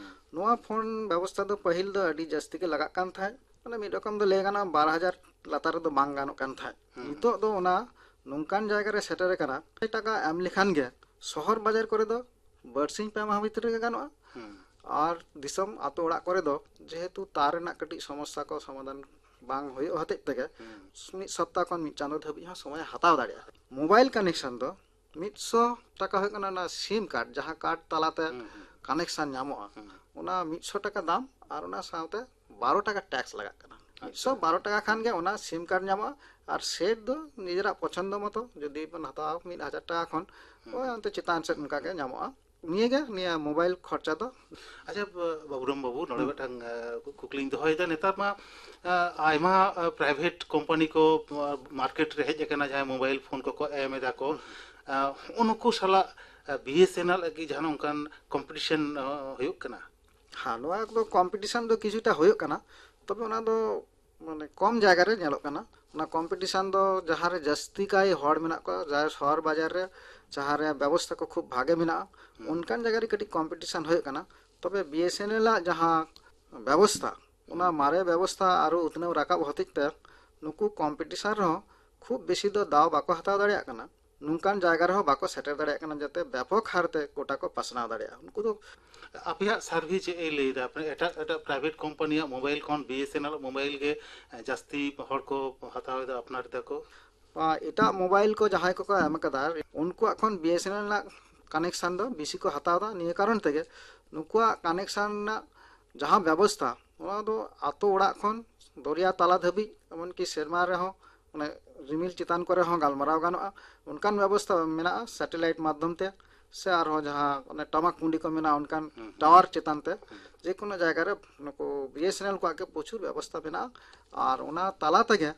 ᱱᱚᱣᱟ ᱯᱷᱳᱱ ᱵᱮᱵᱚᱥᱛᱷᱟ ᱫᱚ ᱯᱟᱹᱦᱤᱞ ᱫᱚ ᱟᱹᱰᱤ ᱡᱟᱹᱥᱛᱤ ᱜᱮ ᱞᱟᱜᱟᱜ ᱠᱟᱱ ᱛᱟᱦᱮᱸᱫ᱾ ᱢᱟᱱᱮ ᱢᱤᱫ ᱨᱚᱠᱚᱢ ᱫᱚ ᱞᱟᱹᱭ ᱜᱟᱱᱚᱜᱼᱟ, ᱵᱟᱨ ᱦᱟᱡᱟᱨ ᱞᱟᱛᱟᱨ ᱨᱮᱫᱚ ᱵᱟᱝ ᱜᱟᱱᱚᱜ ᱠᱟᱱ ᱛᱟᱦᱮᱸᱫ᱾ ᱱᱤᱛᱚᱜ ᱫᱚ ᱚᱱᱟ ᱱᱚᱝᱠᱟᱱ ᱡᱟᱭᱜᱟ ᱨᱮ ᱥᱮᱴᱮᱨ ᱟᱠᱟᱱᱟ, ᱴᱟᱠᱟ ᱮᱢ ᱞᱮᱠᱷᱟᱱ ᱜᱮ ᱥᱚᱦᱚᱨ ᱵᱟᱡᱟᱨ ᱠᱚᱨᱮ ᱫᱚ ᱵᱟᱨᱥᱤᱧ ᱯᱮ ᱢᱟᱦᱟ ᱵᱷᱤᱛᱨᱤ ᱨᱮᱜᱮ ᱜᱟᱱᱚᱜᱼᱟ᱾ ᱟᱨ ᱫᱤᱥᱚᱢ ᱟᱛᱳ ᱚᱲᱟᱜ ᱠᱚᱨᱮ ᱫᱚ ᱡᱮᱦᱮᱛᱩ ᱛᱟᱨ ᱨᱮᱱᱟᱜ ᱠᱟᱹᱴᱤᱡ ᱥᱚᱢᱚᱥᱥᱟ ᱠᱚ ᱥᱚᱢᱟᱫᱷᱟᱱ ᱵᱟᱝ ᱦᱩᱭᱩᱜ ᱦᱚᱛᱮᱡ ᱛᱮᱜᱮ ᱢᱤᱫ ᱥᱚᱯᱛᱟᱦ ᱠᱷᱚᱱ ᱢᱤᱫ ᱪᱟᱸᱫᱳ ᱫᱷᱟᱹᱵᱤᱡ ᱦᱚᱸ ᱥᱚᱢᱚᱭ ᱦᱟᱛᱟᱣ ᱫᱟᱲᱮᱭᱟᱜᱼᱟ᱾ ᱢᱳᱵᱟᱭᱤᱞ ᱠᱟᱱᱮᱠᱥᱚᱱ ᱫᱚ ᱢᱤᱫ ᱥᱚ ᱴᱟᱠᱟ ᱦᱩᱭᱩᱜ ᱠᱟᱱᱟ ᱚᱱᱟ ᱥᱤᱢ ᱠᱟᱨᱰ, ᱡᱟᱦᱟᱸ ᱠᱟᱨᱰ ᱛᱟᱞᱟᱛᱮ ᱠᱟᱱᱮᱠᱥᱚᱱ ᱧᱟᱢᱚᱜᱼᱟ᱾ ᱚᱱᱟ ᱢᱤᱫ ᱥᱚ ᱴᱟᱠᱟ ᱫᱟᱢ ᱟᱨ ᱚᱱᱟ ᱥᱟᱶᱛᱮ ᱵᱟᱨᱚ ᱴᱟᱠᱟ ᱴᱮᱠᱥ ᱞᱟᱜᱟᱜ ᱠᱟᱱᱟ᱾ ᱢᱤᱫ ᱥᱚ ᱵᱟᱨᱚ ᱴᱟᱠᱟ ᱠᱷᱟᱱ ᱜᱮ ᱚᱱᱟ ᱥᱤᱢ ᱠᱟᱨᱰ ᱧᱟᱢᱚᱜᱼᱟ᱾ ᱟᱨ ᱥᱮᱴ ᱫᱚ ᱱᱤᱡᱮᱨᱟᱜ ᱯᱚᱪᱷᱚᱱᱫᱚ ᱢᱚᱛᱚ ᱡᱩᱫᱤ ᱵᱚᱱ ᱦᱟᱛᱟᱣᱟ ᱢᱤᱫ ᱦᱟᱡᱟᱨ ᱴᱟᱠᱟ ᱠᱷᱚᱱ, ᱳᱭ ᱚᱱᱛᱮ ᱪᱮᱛᱟᱱ ᱥᱮᱫ ᱚᱱᱠᱟ ᱜᱮ ᱧᱟᱢᱚᱜᱼᱟ᱾ ᱱᱤᱭᱟᱹᱜᱮ ᱱᱤᱭᱟᱹ ᱢᱳᱵᱟᱭᱤᱞ ᱠᱷᱚᱨᱪᱟ ᱫᱚ᱾ ᱟᱪᱪᱷᱟ, ᱵᱟᱵᱩᱨᱟᱢ ᱵᱟᱹᱵᱩ, ᱱᱚᱰᱮ ᱢᱤᱫᱴᱟᱝ ᱠᱩᱠᱞᱤᱧ ᱫᱚᱦᱚᱭᱮᱫᱟ᱾ ᱱᱮᱛᱟᱨ ᱢᱟ ᱟᱭᱢᱟ ᱯᱨᱟᱭᱵᱷᱮᱴ ᱠᱳᱢᱯᱟᱱᱤ ᱠᱚ ᱢᱟᱨᱠᱮᱴ ᱨᱮ ᱦᱮᱡ ᱟᱠᱟᱱᱟ, ᱡᱟᱦᱟᱸᱭ ᱢᱳᱵᱟᱭᱤᱞ ᱯᱷᱳᱱ ᱠᱚᱠᱚ ᱮᱢ ᱮᱫᱟ ᱠᱚ, ᱱᱩᱠᱩ ᱥᱟᱞᱟᱜ ᱵᱤ ᱮᱥ ᱮᱱ ᱮᱞ ᱠᱤ ᱡᱟᱦᱟᱱ ᱚᱱᱠᱟᱱ ᱠᱚᱢᱯᱤᱴᱤᱥᱚᱱ ᱦᱩᱭᱩᱜ ᱠᱟᱱᱟ? ᱦᱮᱸ, ᱱᱚᱣᱟ ᱫᱚ ᱠᱚᱢᱯᱤᱴᱤᱥᱚᱱ ᱫᱚ ᱠᱤᱪᱷᱩᱴᱟ ᱦᱩᱭᱩᱜ ᱠᱟᱱᱟ, ᱛᱚᱵᱮ ᱚᱱᱟ ᱫᱚ ᱢᱟᱱᱮ ᱠᱚᱢ ᱡᱟᱭᱜᱟ ᱨᱮ ᱧᱮᱞᱚᱜ ᱠᱟᱱᱟ᱾ ᱚᱱᱟ ᱠᱚᱢᱯᱤᱴᱤᱥᱚᱱ ᱫᱚ ᱡᱟᱦᱟᱸ ᱨᱮ ᱡᱟᱹᱥᱛᱤ ᱠᱟᱭ ᱦᱚᱲ ᱢᱮᱱᱟᱜ ᱠᱚᱣᱟ, ᱡᱟᱦᱟᱸ ᱥᱚᱦᱚᱨ ᱵᱟᱡᱟᱨ ᱨᱮ, ᱡᱟᱦᱟᱸ ᱨᱮ ᱵᱮᱵᱚᱥᱛᱷᱟ ᱠᱚ ᱠᱷᱩᱵ ᱵᱷᱟᱜᱮ ᱢᱮᱱᱟᱜᱼᱟ, ᱚᱱᱠᱟᱱ ᱡᱟᱭᱜᱟ ᱨᱮ ᱠᱟᱹᱴᱤᱡ ᱠᱚᱢᱯᱤᱴᱤᱥᱚᱱ ᱦᱩᱭᱩᱜ ᱠᱟᱱᱟ᱾ ᱛᱚᱵᱮ ᱵᱤ ᱮᱥ ᱮᱱ ᱮᱞ ᱟᱜ ᱡᱟᱦᱟᱸ ᱵᱮᱵᱚᱥᱛᱷᱟ, ᱚᱱᱟ ᱢᱟᱨᱮ ᱵᱮᱵᱚᱥᱛᱷᱟ ᱟᱨᱚ ᱩᱛᱱᱟᱹᱣ ᱨᱟᱠᱟᱵ ᱦᱚᱛᱮᱡ ᱛᱮ ᱱᱩᱠᱩ ᱠᱚᱢᱯᱤᱴᱤᱥᱚᱱ ᱨᱮᱦᱚᱸ ᱠᱷᱩᱵ ᱵᱮᱥᱤ ᱫᱚ ᱫᱟᱣ ᱵᱟᱠᱚ ᱦᱟᱛᱟᱣ ᱫᱟᱲᱮᱭᱟᱜ ᱠᱟᱱᱟ, ᱱᱚᱝᱠᱟᱱ ᱡᱟᱭᱜᱟ ᱨᱮᱦᱚᱸ ᱵᱟᱠᱚ ᱥᱮᱴᱮᱨ ᱫᱟᱲᱮᱭᱟᱜ ᱠᱟᱱᱟ, ᱡᱟᱛᱮ ᱵᱮᱯᱚᱠ ᱦᱟᱨᱛᱮ ᱜᱚᱴᱟ ᱠᱚ ᱯᱟᱥᱱᱟᱣ ᱫᱟᱲᱮᱭᱟᱜᱼᱟ᱾ ᱩᱱᱠᱩ ᱫᱚ ᱟᱯᱮᱭᱟᱜ ᱥᱟᱨᱵᱷᱮ ᱪᱮᱫ ᱮ ᱞᱟᱹᱭᱫᱟ? ᱟᱯᱮ ᱮᱴᱟᱜ ᱮᱴᱟᱜ ᱯᱨᱟᱭᱵᱷᱮᱴ ᱠᱳᱢᱯᱟᱱᱤᱭᱟᱜ ᱢᱳᱵᱟᱭᱤᱞ ᱠᱷᱚᱱ B S N L mobile ᱜᱮ ᱡᱟᱹᱥᱛᱤ ᱦᱚᱲ ᱠᱚ ᱦᱟᱛᱟᱣ ᱮᱫᱟ, ᱟᱯᱱᱟᱨ ᱮᱫᱟ ᱠᱚ? ᱟᱨ ᱮᱴᱟᱜ ᱢᱳᱵᱟᱭᱤᱞ ᱠᱚ ᱡᱟᱦᱟᱸᱭ ᱠᱚᱠᱚ ᱮᱢ ᱟᱠᱟᱫᱟ, ᱩᱱᱠᱩᱣᱟᱜ ᱠᱷᱚᱱ ᱵᱤ ᱮᱥ ᱮᱱ ᱮᱞ ᱨᱮᱱᱟᱜ ᱠᱟᱱᱮᱠᱥᱚᱱ ᱫᱚ ᱵᱮᱥᱤ ᱠᱚ ᱦᱟᱛᱟᱣ ᱮᱫᱟ᱾ ᱱᱤᱭᱟᱹ ᱠᱟᱨᱚᱱ ᱛᱮᱜᱮ ᱱᱩᱠᱩᱣᱟᱜ ᱠᱟᱱᱮᱠᱥᱚᱱ ᱨᱮᱱᱟᱜ ᱡᱟᱦᱟᱸ ᱵᱮᱵᱚᱥᱛᱷᱟ, ᱚᱱᱟ ᱫᱚ ᱟᱛᱳ ᱚᱲᱟᱜ ᱠᱷᱚᱱ ᱫᱚᱨᱭᱟ ᱛᱟᱞᱟ ᱫᱷᱟᱹᱵᱤᱡ, ᱮᱢᱚᱱᱠᱤ ᱥᱮᱨᱢᱟ ᱨᱮᱦᱚᱸ, ᱚᱱᱮ ᱨᱤᱢᱤᱞ ᱪᱮᱛᱟᱱ ᱠᱚᱨᱮ ᱦᱚᱸ ᱜᱟᱞᱢᱟᱨᱟᱣ ᱜᱟᱱᱚᱜᱼᱟ, ᱚᱱᱠᱟᱱ ᱵᱮᱵᱚᱥᱛᱷᱟ ᱢᱮᱱᱟᱜᱼᱟ᱾ ᱥᱮᱴᱮᱞᱟᱭᱤᱴ ᱢᱟᱫᱽᱫᱷᱚᱢ ᱛᱮ ᱥᱮ ᱟᱨᱦᱚᱸ ᱡᱟᱦᱟᱸ ᱚᱱᱮ ᱴᱟᱢᱟᱠ ᱠᱩᱸᱰᱤ ᱠᱚ ᱢᱮᱱᱟᱜᱼᱟ, ᱚᱱᱠᱟᱱ ᱴᱟᱣᱟᱨ ᱪᱮᱛᱟᱱ ᱛᱮ ᱡᱮ ᱠᱳᱱᱳ ᱡᱟᱭᱜᱟ ᱨᱮ ᱱᱩᱠᱩ ᱵᱤ ᱮᱥ ᱮᱱ ᱮᱞ ᱠᱚᱣᱟᱜ ᱜᱮ ᱯᱨᱚᱪᱩᱨ ᱵᱮᱵᱚᱥᱛᱷᱟ ᱢᱮᱱᱟᱜᱼᱟ᱾ ᱟᱨ ᱚᱱᱟ ᱛᱟᱞᱟ ᱛᱮᱜᱮ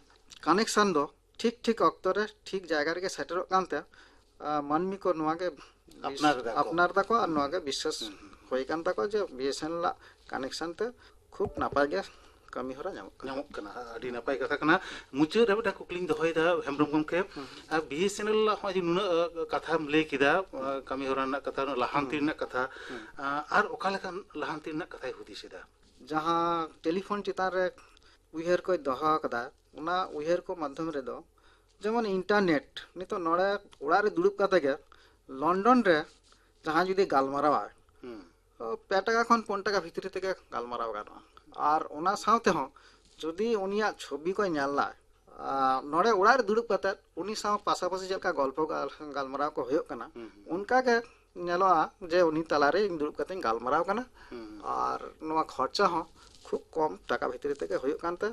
ᱠᱟᱱᱮᱠᱥᱚᱱ ᱫᱚ ᱴᱷᱤᱠ ᱴᱷᱤᱠ ᱚᱠᱛᱚ ᱨᱮ ᱴᱷᱤᱠ ᱡᱟᱭᱜᱟ ᱨᱮᱜᱮ ᱥᱮᱴᱮᱨᱚᱜ ᱠᱟᱱᱛᱮ, ᱟᱸ, ᱢᱟᱹᱱᱢᱤ ᱠᱚ ᱱᱚᱣᱟ ᱜᱮ ᱵᱤᱥ-, ᱟᱯᱱᱟᱨ ᱮᱫᱟ ᱠᱚ᱾ ᱟᱯᱱᱟᱨ ᱫᱟᱠᱚ ᱟᱨ ᱱᱚᱣᱟ ᱜᱮ ᱵᱤᱥᱥᱟᱹᱥ ᱦᱩᱭ ᱠᱟᱱ ᱛᱟᱠᱚᱣᱟ ᱡᱮ ᱵᱤ ᱮᱥ ᱮᱱ ᱮᱞ ᱟᱜ ᱠᱟᱱᱮᱠᱥᱚᱱ ᱛᱮ ᱠᱷᱩᱵ ᱱᱟᱯᱟᱭ ᱜᱮ ᱠᱟᱹᱢᱤ ᱦᱚᱨᱟ ᱧᱟᱢᱚᱜ ᱠᱟᱱᱟ᱾ ᱧᱟᱢᱚᱜ ᱠᱟᱱᱟ, ᱟᱹᱰᱤ ᱱᱟᱯᱟᱭ ᱠᱟᱛᱷᱟ ᱠᱟᱱᱟ᱾ ᱢᱩᱪᱟᱹᱫ ᱨᱮ ᱢᱤᱫᱴᱟᱝ ᱠᱩᱠᱞᱤᱧ ᱫᱚᱦᱚᱭᱮᱫᱟ ᱦᱮᱢᱵᱨᱚᱢ ᱜᱚᱢᱠᱮ, ᱵᱤ ᱮᱥ ᱮᱱ ᱮᱞ ᱱᱚᱜᱼᱚᱭ ᱡᱮ ᱱᱩᱱᱟᱹᱜ ᱠᱟᱛᱷᱟᱢ ᱞᱟᱹᱭ ᱠᱮᱫᱟ, ᱠᱟᱹᱢᱤ ᱦᱚᱨᱟ ᱨᱮᱱᱟᱜ ᱠᱟᱛᱷᱟ, ᱞᱟᱦᱟᱱᱛᱤ ᱨᱮᱱᱟᱜ ᱠᱟᱛᱷᱟ, ᱟᱨ ᱚᱠᱟ ᱞᱮᱠᱟᱱ ᱞᱟᱦᱟᱱᱛᱤ ᱨᱮᱱᱟᱜ ᱠᱟᱛᱷᱟᱭ ᱦᱩᱫᱤᱥ ᱮᱫᱟ? ᱡᱟᱦᱟᱸ ᱴᱮᱞᱤᱯᱷᱳᱱ ᱪᱮᱛᱟᱱ ᱨᱮ ᱩᱭᱦᱟᱹᱨ ᱠᱚᱭ ᱫᱚᱦᱚ ᱟᱠᱟᱫᱟ, ᱚᱱᱟ ᱩᱭᱦᱟᱹᱨ ᱠᱚ ᱢᱟᱫᱽᱫᱷᱚᱢ ᱨᱮᱫᱚ ᱡᱮᱢᱚᱱ ᱤᱱᱴᱟᱨᱱᱮᱴ, ᱱᱤᱛᱚᱜ ᱱᱚᱰᱮ ᱚᱲᱟᱜ ᱨᱮ ᱫᱩᱲᱩᱵ ᱠᱟᱛᱮ ᱜᱮ ᱞᱚᱱᱰᱚᱱ ᱨᱮ ᱡᱟᱦᱟᱸᱭ ᱡᱩᱫᱤ ᱜᱟᱞᱢᱟᱨᱟᱣᱟᱭ, ᱯᱮ ᱴᱟᱠᱟ ᱠᱷᱚᱱ ᱯᱩᱱ ᱴᱟᱠᱟ ᱵᱷᱤᱛᱨᱤ ᱛᱮᱜᱮ ᱜᱟᱞᱢᱟᱨᱟᱣ ᱜᱟᱱᱚᱜᱼᱟ᱾ ᱟᱨ ᱚᱱᱟ ᱥᱟᱶ ᱛᱮᱦᱚᱸ ᱡᱩᱫᱤ ᱩᱱᱤᱭᱟᱜ ᱪᱷᱚᱵᱤ ᱠᱚ ᱧᱮᱞ ᱞᱟᱭ, ᱟᱨ ᱱᱚᱰᱮ ᱚᱲᱟᱜ ᱨᱮ ᱫᱩᱲᱩᱵ ᱠᱟᱛᱮ ᱩᱱᱤ ᱥᱟᱶ ᱯᱟᱥᱟᱯᱟᱥᱤ ᱪᱮᱫ ᱞᱮᱠᱟ ᱜᱚᱞᱯᱚ ᱜᱟᱞ-, ᱜᱟᱞᱢᱟᱨᱟᱣ ᱠᱚ ᱦᱩᱭᱩᱜ ᱠᱟᱱᱟ, ᱚᱱᱠᱟ ᱜᱮ ᱧᱮᱞᱚᱜᱼᱟ ᱡᱮ ᱩᱱᱤ ᱛᱟᱞᱟᱨᱮ ᱤᱧ ᱫᱩᱲᱩᱵ ᱠᱟᱛᱮᱧ ᱜᱟᱞᱢᱟᱨᱟᱣ ᱠᱟᱱᱟ᱾ ᱟᱨ ᱱᱚᱣᱟ ᱠᱷᱚᱨᱪᱟ ᱦᱚᱸ ᱠᱷᱩᱵ ᱠᱚᱢ ᱴᱟᱠᱟ ᱵᱷᱤᱛᱨᱤ ᱛᱮᱜᱮ ᱦᱩᱭᱩᱜ ᱠᱟᱱᱛᱮ,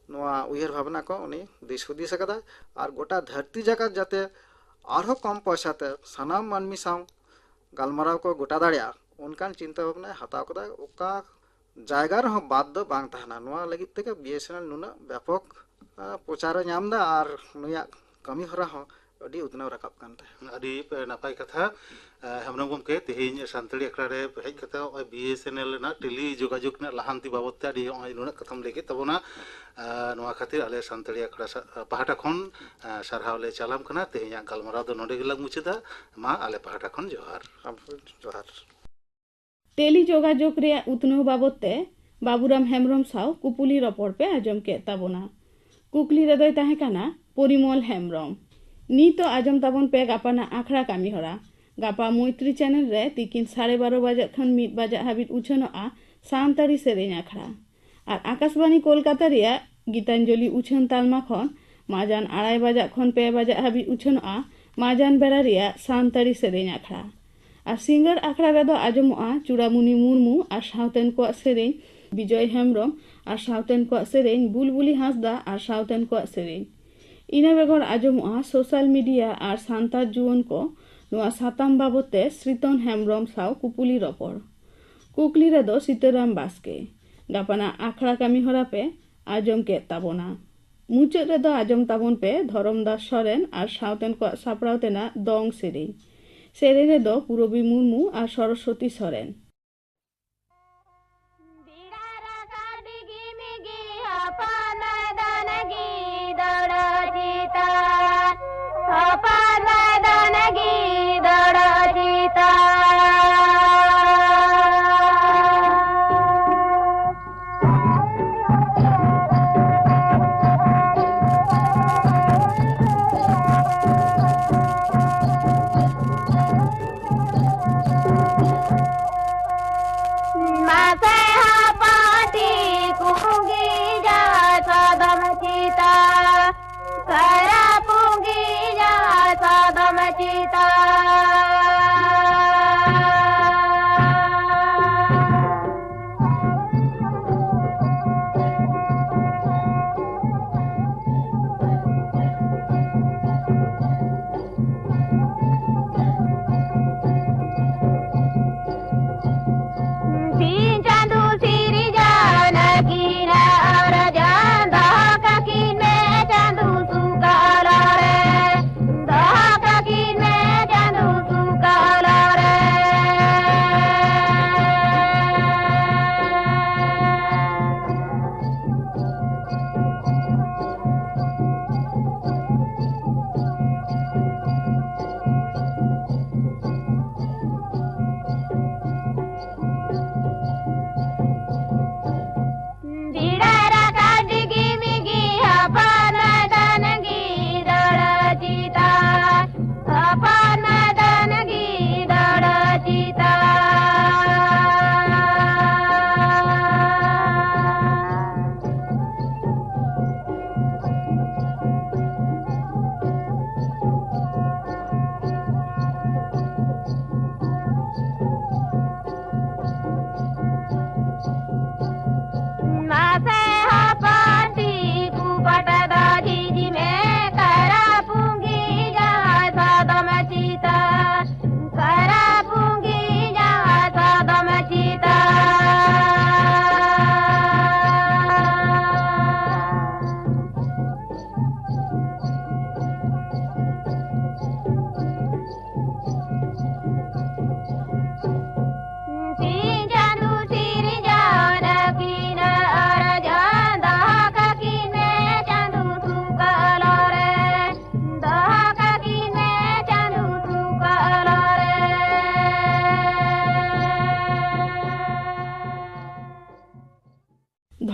ᱱᱚᱣᱟ ᱩᱭᱦᱟᱹᱨ ᱵᱷᱟᱵᱽᱱᱟ ᱠᱚ ᱩᱱᱤ ᱫᱤᱥ ᱦᱩᱫᱤᱥ ᱟᱠᱟᱫᱟᱭ᱾ ᱟᱨ ᱜᱚᱴᱟ ᱫᱷᱟᱹᱨᱛᱤ ᱡᱟᱠᱟᱛ ᱡᱟᱛᱮ ᱟᱨᱦᱚᱸ ᱠᱚᱢ ᱯᱚᱭᱥᱟ ᱛᱮ ᱥᱟᱱᱟᱢ ᱢᱟᱹᱱᱢᱤ ᱥᱟᱶ ᱜᱟᱞᱢᱟᱨᱟᱣ ᱠᱚ ᱜᱚᱴᱟ ᱫᱟᱲᱮᱭᱟᱜᱼᱟ, ᱚᱱᱠᱟᱱ ᱪᱤᱱᱛᱟᱹ ᱵᱷᱟᱵᱽᱱᱟᱭ ᱦᱟᱛᱟᱣ ᱠᱟᱫᱟ᱾ ᱚᱠᱟ ᱡᱟᱭᱜᱟ ᱨᱮᱦᱚᱸ ᱵᱟᱫ ᱫᱚ ᱵᱟᱝ ᱛᱟᱦᱮᱱᱟ᱾ ᱱᱚᱣᱟ ᱞᱟᱹᱜᱤᱫ ᱛᱮᱜᱮ ᱵᱤ ᱮᱥ ᱮᱱ ᱮᱞ ᱱᱩᱱᱟᱹᱜ ᱵᱮᱯᱚᱠ, ᱟ, ᱯᱨᱚᱪᱟᱨᱮ ᱧᱟᱢ ᱮᱫᱟ ᱟᱨ ᱱᱩᱭᱟᱜ ᱠᱟᱹᱢᱤ ᱦᱚᱨᱟ ᱦᱚᱸ ᱟᱹᱰᱤ ᱩᱛᱱᱟᱹᱣ ᱨᱟᱠᱟᱵ ᱠᱟᱱ ᱛᱟᱭᱟ᱾ ᱟᱹᱰᱤ ᱱᱟᱯᱟᱭ ᱠᱟᱛᱷᱟ᱾ ᱟ, ᱦᱮᱢᱵᱨᱚᱢ ᱜᱚᱢᱠᱮ, ᱛᱮᱦᱮᱧ ᱥᱟᱱᱛᱟᱲᱤ ᱟᱠᱷᱲᱟ ᱨᱮ ᱦᱮᱡ ᱠᱟᱛᱮ ᱱᱚᱜᱼᱚᱭ ᱵᱤ ᱮᱥ ᱮᱱ ᱮᱞ ᱨᱮᱱᱟᱜ ᱴᱮᱞᱤ ᱡᱳᱜᱟᱡᱳᱜᱽ ᱨᱮᱱᱟᱜ ᱞᱟᱦᱟᱱᱛᱤ ᱵᱟᱵᱚᱫ ᱛᱮ ᱟᱹᱰᱤ ᱱᱚᱜᱼᱚᱭ ᱱᱩᱱᱟᱹᱜ ᱠᱟᱛᱷᱟᱢ ᱞᱟᱹᱭ ᱠᱮᱫ ᱛᱟᱵᱚᱱᱟ᱾ ᱟ, ᱱᱚᱣᱟ ᱠᱷᱟᱹᱛᱤᱨ ᱟᱞᱮ ᱥᱟᱱᱛᱟᱲᱤ ᱟᱠᱷᱲᱟ ᱥᱟ-, ᱯᱟᱦᱴᱟ ᱠᱷᱚᱱ, ᱟ, ᱥᱟᱨᱦᱟᱣ ᱞᱮ ᱪᱟᱞᱟᱢ ᱠᱟᱱᱟ᱾ ᱛᱮᱦᱮᱧᱟᱜ ᱜᱟᱞᱢᱟᱨᱟᱣ ᱫᱚ ᱱᱚᱰᱮ ᱜᱮᱞᱟᱝ ᱢᱩᱪᱟᱹᱫᱟ᱾ ᱢᱟ ᱟᱞᱮ ᱯᱟᱦᱴᱟ ᱠᱷᱚᱱ ᱡᱚᱦᱟᱨ᱾ ᱟᱢ ᱦᱚᱸ ᱡᱚᱦᱟᱨ᱾ ᱴᱮᱞᱤ ᱡᱳᱜᱟᱡᱳᱜᱽ ᱨᱮᱭᱟᱜ ᱩᱛᱱᱟᱹᱣ ᱵᱟᱵᱚᱫ ᱛᱮ ᱵᱟᱵᱩᱨᱟᱢ ᱦᱮᱢᱵᱨᱚᱢ ᱥᱟᱶ ᱠᱩᱯᱩᱞᱤ ᱨᱚᱯᱚᱲ ᱯᱮ ᱟᱸᱡᱚᱢ ᱠᱮᱫ ᱛᱟᱵᱚᱱᱟ᱾ ᱠᱩᱠᱞᱤ ᱨᱮᱫᱚᱭ ᱛᱟᱦᱮᱸ ᱠᱟᱱᱟ ᱯᱚᱨᱤᱢᱚᱞ ᱦᱮᱢᱵᱨᱚᱢ᱾ ᱱᱤᱛᱚᱜ ᱟᱸᱡᱚᱢ ᱛᱟᱵᱚᱱ ᱯᱮ ᱜᱟᱯᱟᱱᱟᱜ ᱟᱠᱷᱲᱟ ᱠᱟᱹᱢᱤ ᱦᱚᱨᱟ᱾ ᱜᱟᱯᱟ ᱢᱳᱭᱛᱨᱤ ᱪᱮᱱᱮᱞ ᱨᱮ ᱛᱤᱠᱤᱱ ᱥᱟᱲᱮ ᱵᱟᱨᱚ ᱵᱟᱡᱟᱜ ᱠᱷᱚᱱ ᱢᱤᱫ ᱵᱟᱡᱟᱜ ᱦᱟᱹᱵᱤᱡ ᱩᱪᱷᱟᱹᱱᱚᱜᱼᱟ ᱥᱟᱱᱛᱟᱲᱤ ᱥᱮᱨᱮᱧ ᱟᱠᱷᱲᱟ᱾ ᱟᱨ ᱟᱠᱟᱥᱵᱟᱱᱤ ᱠᱳᱞᱠᱟᱛᱟ ᱨᱮᱭᱟᱜ ᱜᱤᱛᱟᱧᱡᱚᱞᱤ ᱩᱪᱷᱟᱹᱱ ᱛᱟᱞᱢᱟ ᱠᱷᱚᱱ ᱢᱟᱡᱟᱱ ᱟᱲᱟᱭ ᱵᱟᱡᱟᱜ ᱠᱷᱚᱱ ᱯᱮ ᱵᱟᱡᱟᱜ ᱦᱟᱹᱵᱤᱡ ᱩᱪᱷᱟᱹᱱᱚᱜᱼᱟ ᱢᱟᱡᱟᱱ ᱵᱮᱲᱟ ᱨᱮᱭᱟᱜ ᱥᱟᱱᱛᱟᱲᱤ ᱥᱮᱨᱮᱧ ᱟᱠᱷᱲᱟ᱾ ᱟᱨ ᱥᱤᱸᱜᱟᱹᱲ ᱟᱠᱷᱲᱟ ᱨᱮᱫᱚ ᱟᱸᱡᱚᱢᱚᱜᱼᱟ ᱪᱩᱲᱟᱢᱩᱱᱤ ᱢᱩᱨᱢᱩ ᱟᱨ ᱥᱟᱶᱛᱮᱱ ᱠᱚᱣᱟᱜ ᱥᱮᱨᱮᱧ, ᱵᱤᱡᱚᱭ ᱦᱮᱢᱵᱨᱚᱢ ᱟᱨ ᱥᱟᱶᱛᱮᱱ ᱠᱚᱣᱟᱜ ᱥᱮᱨᱮᱧ, ᱵᱩᱞᱵᱩᱞᱤ ᱦᱟᱸᱥᱫᱟ ᱟᱨ ᱥᱟᱶᱛᱮᱱ ᱠᱚᱣᱟᱜ ᱥᱮᱨᱮᱧ᱾ ᱤᱱᱟᱹ ᱵᱮᱜᱚᱨ ᱟᱸᱡᱚᱢᱚᱜᱼᱟ ᱥᱳᱥᱟᱞ ᱢᱤᱰᱤᱭᱟ ᱟᱨ ᱥᱟᱱᱛᱟᱲ ᱡᱩᱣᱟᱹᱱ ᱠᱚ ᱱᱚᱣᱟ ᱥᱟᱛᱟᱢ ᱵᱟᱵᱚᱫ ᱛᱮ ᱥᱨᱤᱛᱚᱱ ᱦᱮᱢᱵᱨᱚᱢ ᱥᱟᱶ ᱠᱩᱯᱩᱞᱤ ᱨᱚᱯᱚᱲ᱾ ᱠᱩᱠᱞᱤ ᱨᱮᱫᱚ ᱥᱤᱛᱟᱹᱨᱟᱢ ᱵᱟᱥᱠᱮ᱾ ᱜᱟᱯᱟᱱᱟᱜ ᱟᱠᱷᱲᱟ ᱠᱟᱹᱢᱤ ᱦᱚᱨᱟ ᱯᱮ ᱟᱸᱡᱚᱢ ᱠᱮᱫ ᱛᱟᱵᱚᱱᱟ᱾ ᱢᱩᱪᱟᱹᱫ ᱨᱮᱫᱚ ᱟᱸᱡᱚᱢ ᱛᱟᱵᱚᱱ ᱯᱮ ᱫᱷᱚᱨᱚᱢ ᱫᱟᱥ ᱥᱚᱨᱮᱱ ᱟᱨ ᱥᱟᱶᱛᱮᱱ ᱠᱚᱣᱟᱜ ᱥᱟᱯᱲᱟᱣ ᱛᱮᱱᱟᱜ ᱫᱚᱝ ᱥᱮᱨᱮᱧ᱾ ᱥᱮᱨᱮᱧ ᱨᱮᱫᱚ ᱯᱩᱨᱚᱵᱤ ᱢᱩᱨᱢᱩ ᱟᱨ ᱥᱚᱨᱚᱥᱚᱛᱤ ᱥᱚᱨᱮᱱ᱾ ᱵᱮᱲᱟ ᱨᱟᱠᱟᱵ ᱰᱤᱜᱤ ᱢᱤᱜᱤ ᱦᱚᱯᱚᱱ ᱫᱚᱱ ᱜᱤᱫᱚᱲᱚ ᱪᱮᱛᱟᱱ, ᱦᱚᱯᱚᱱ ᱫᱚᱱ ᱜᱤᱫᱚᱲᱚ ᱪᱮᱛᱟᱱ᱾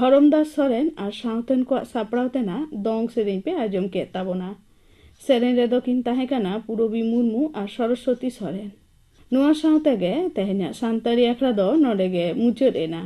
ᱫᱷᱚᱨᱚᱢᱫᱟᱥ ᱥᱚᱨᱮᱱ ᱟᱨ ᱥᱟᱶᱛᱮᱱ ᱠᱚᱣᱟᱜ ᱥᱟᱯᱲᱟᱣ ᱛᱮᱱᱟᱜ ᱫᱚᱝ ᱥᱮᱨᱮᱧ ᱯᱮ ᱟᱸᱡᱚᱢ ᱠᱮᱫ ᱛᱟᱵᱚᱱᱟ᱾ ᱥᱮᱨᱮᱧ ᱨᱮᱫᱚ ᱠᱤᱱ ᱛᱟᱦᱮᱸ ᱠᱟᱱᱟ ᱯᱩᱨᱚᱵᱤ ᱢᱩᱨᱢᱩ ᱟᱨ ᱥᱚᱨᱚᱥᱣᱚᱛᱤ ᱥᱚᱨᱮᱱ᱾ ᱱᱚᱣᱟ ᱥᱟᱶ ᱛᱮᱜᱮ ᱛᱮᱦᱮᱧᱟᱜ ᱥᱟᱱᱛᱟᱲᱤ ᱟᱠᱷᱲᱟ ᱫᱚ ᱱᱚᱰᱮ ᱜᱮ ᱢᱩᱪᱟᱹᱫ ᱮᱱᱟ᱾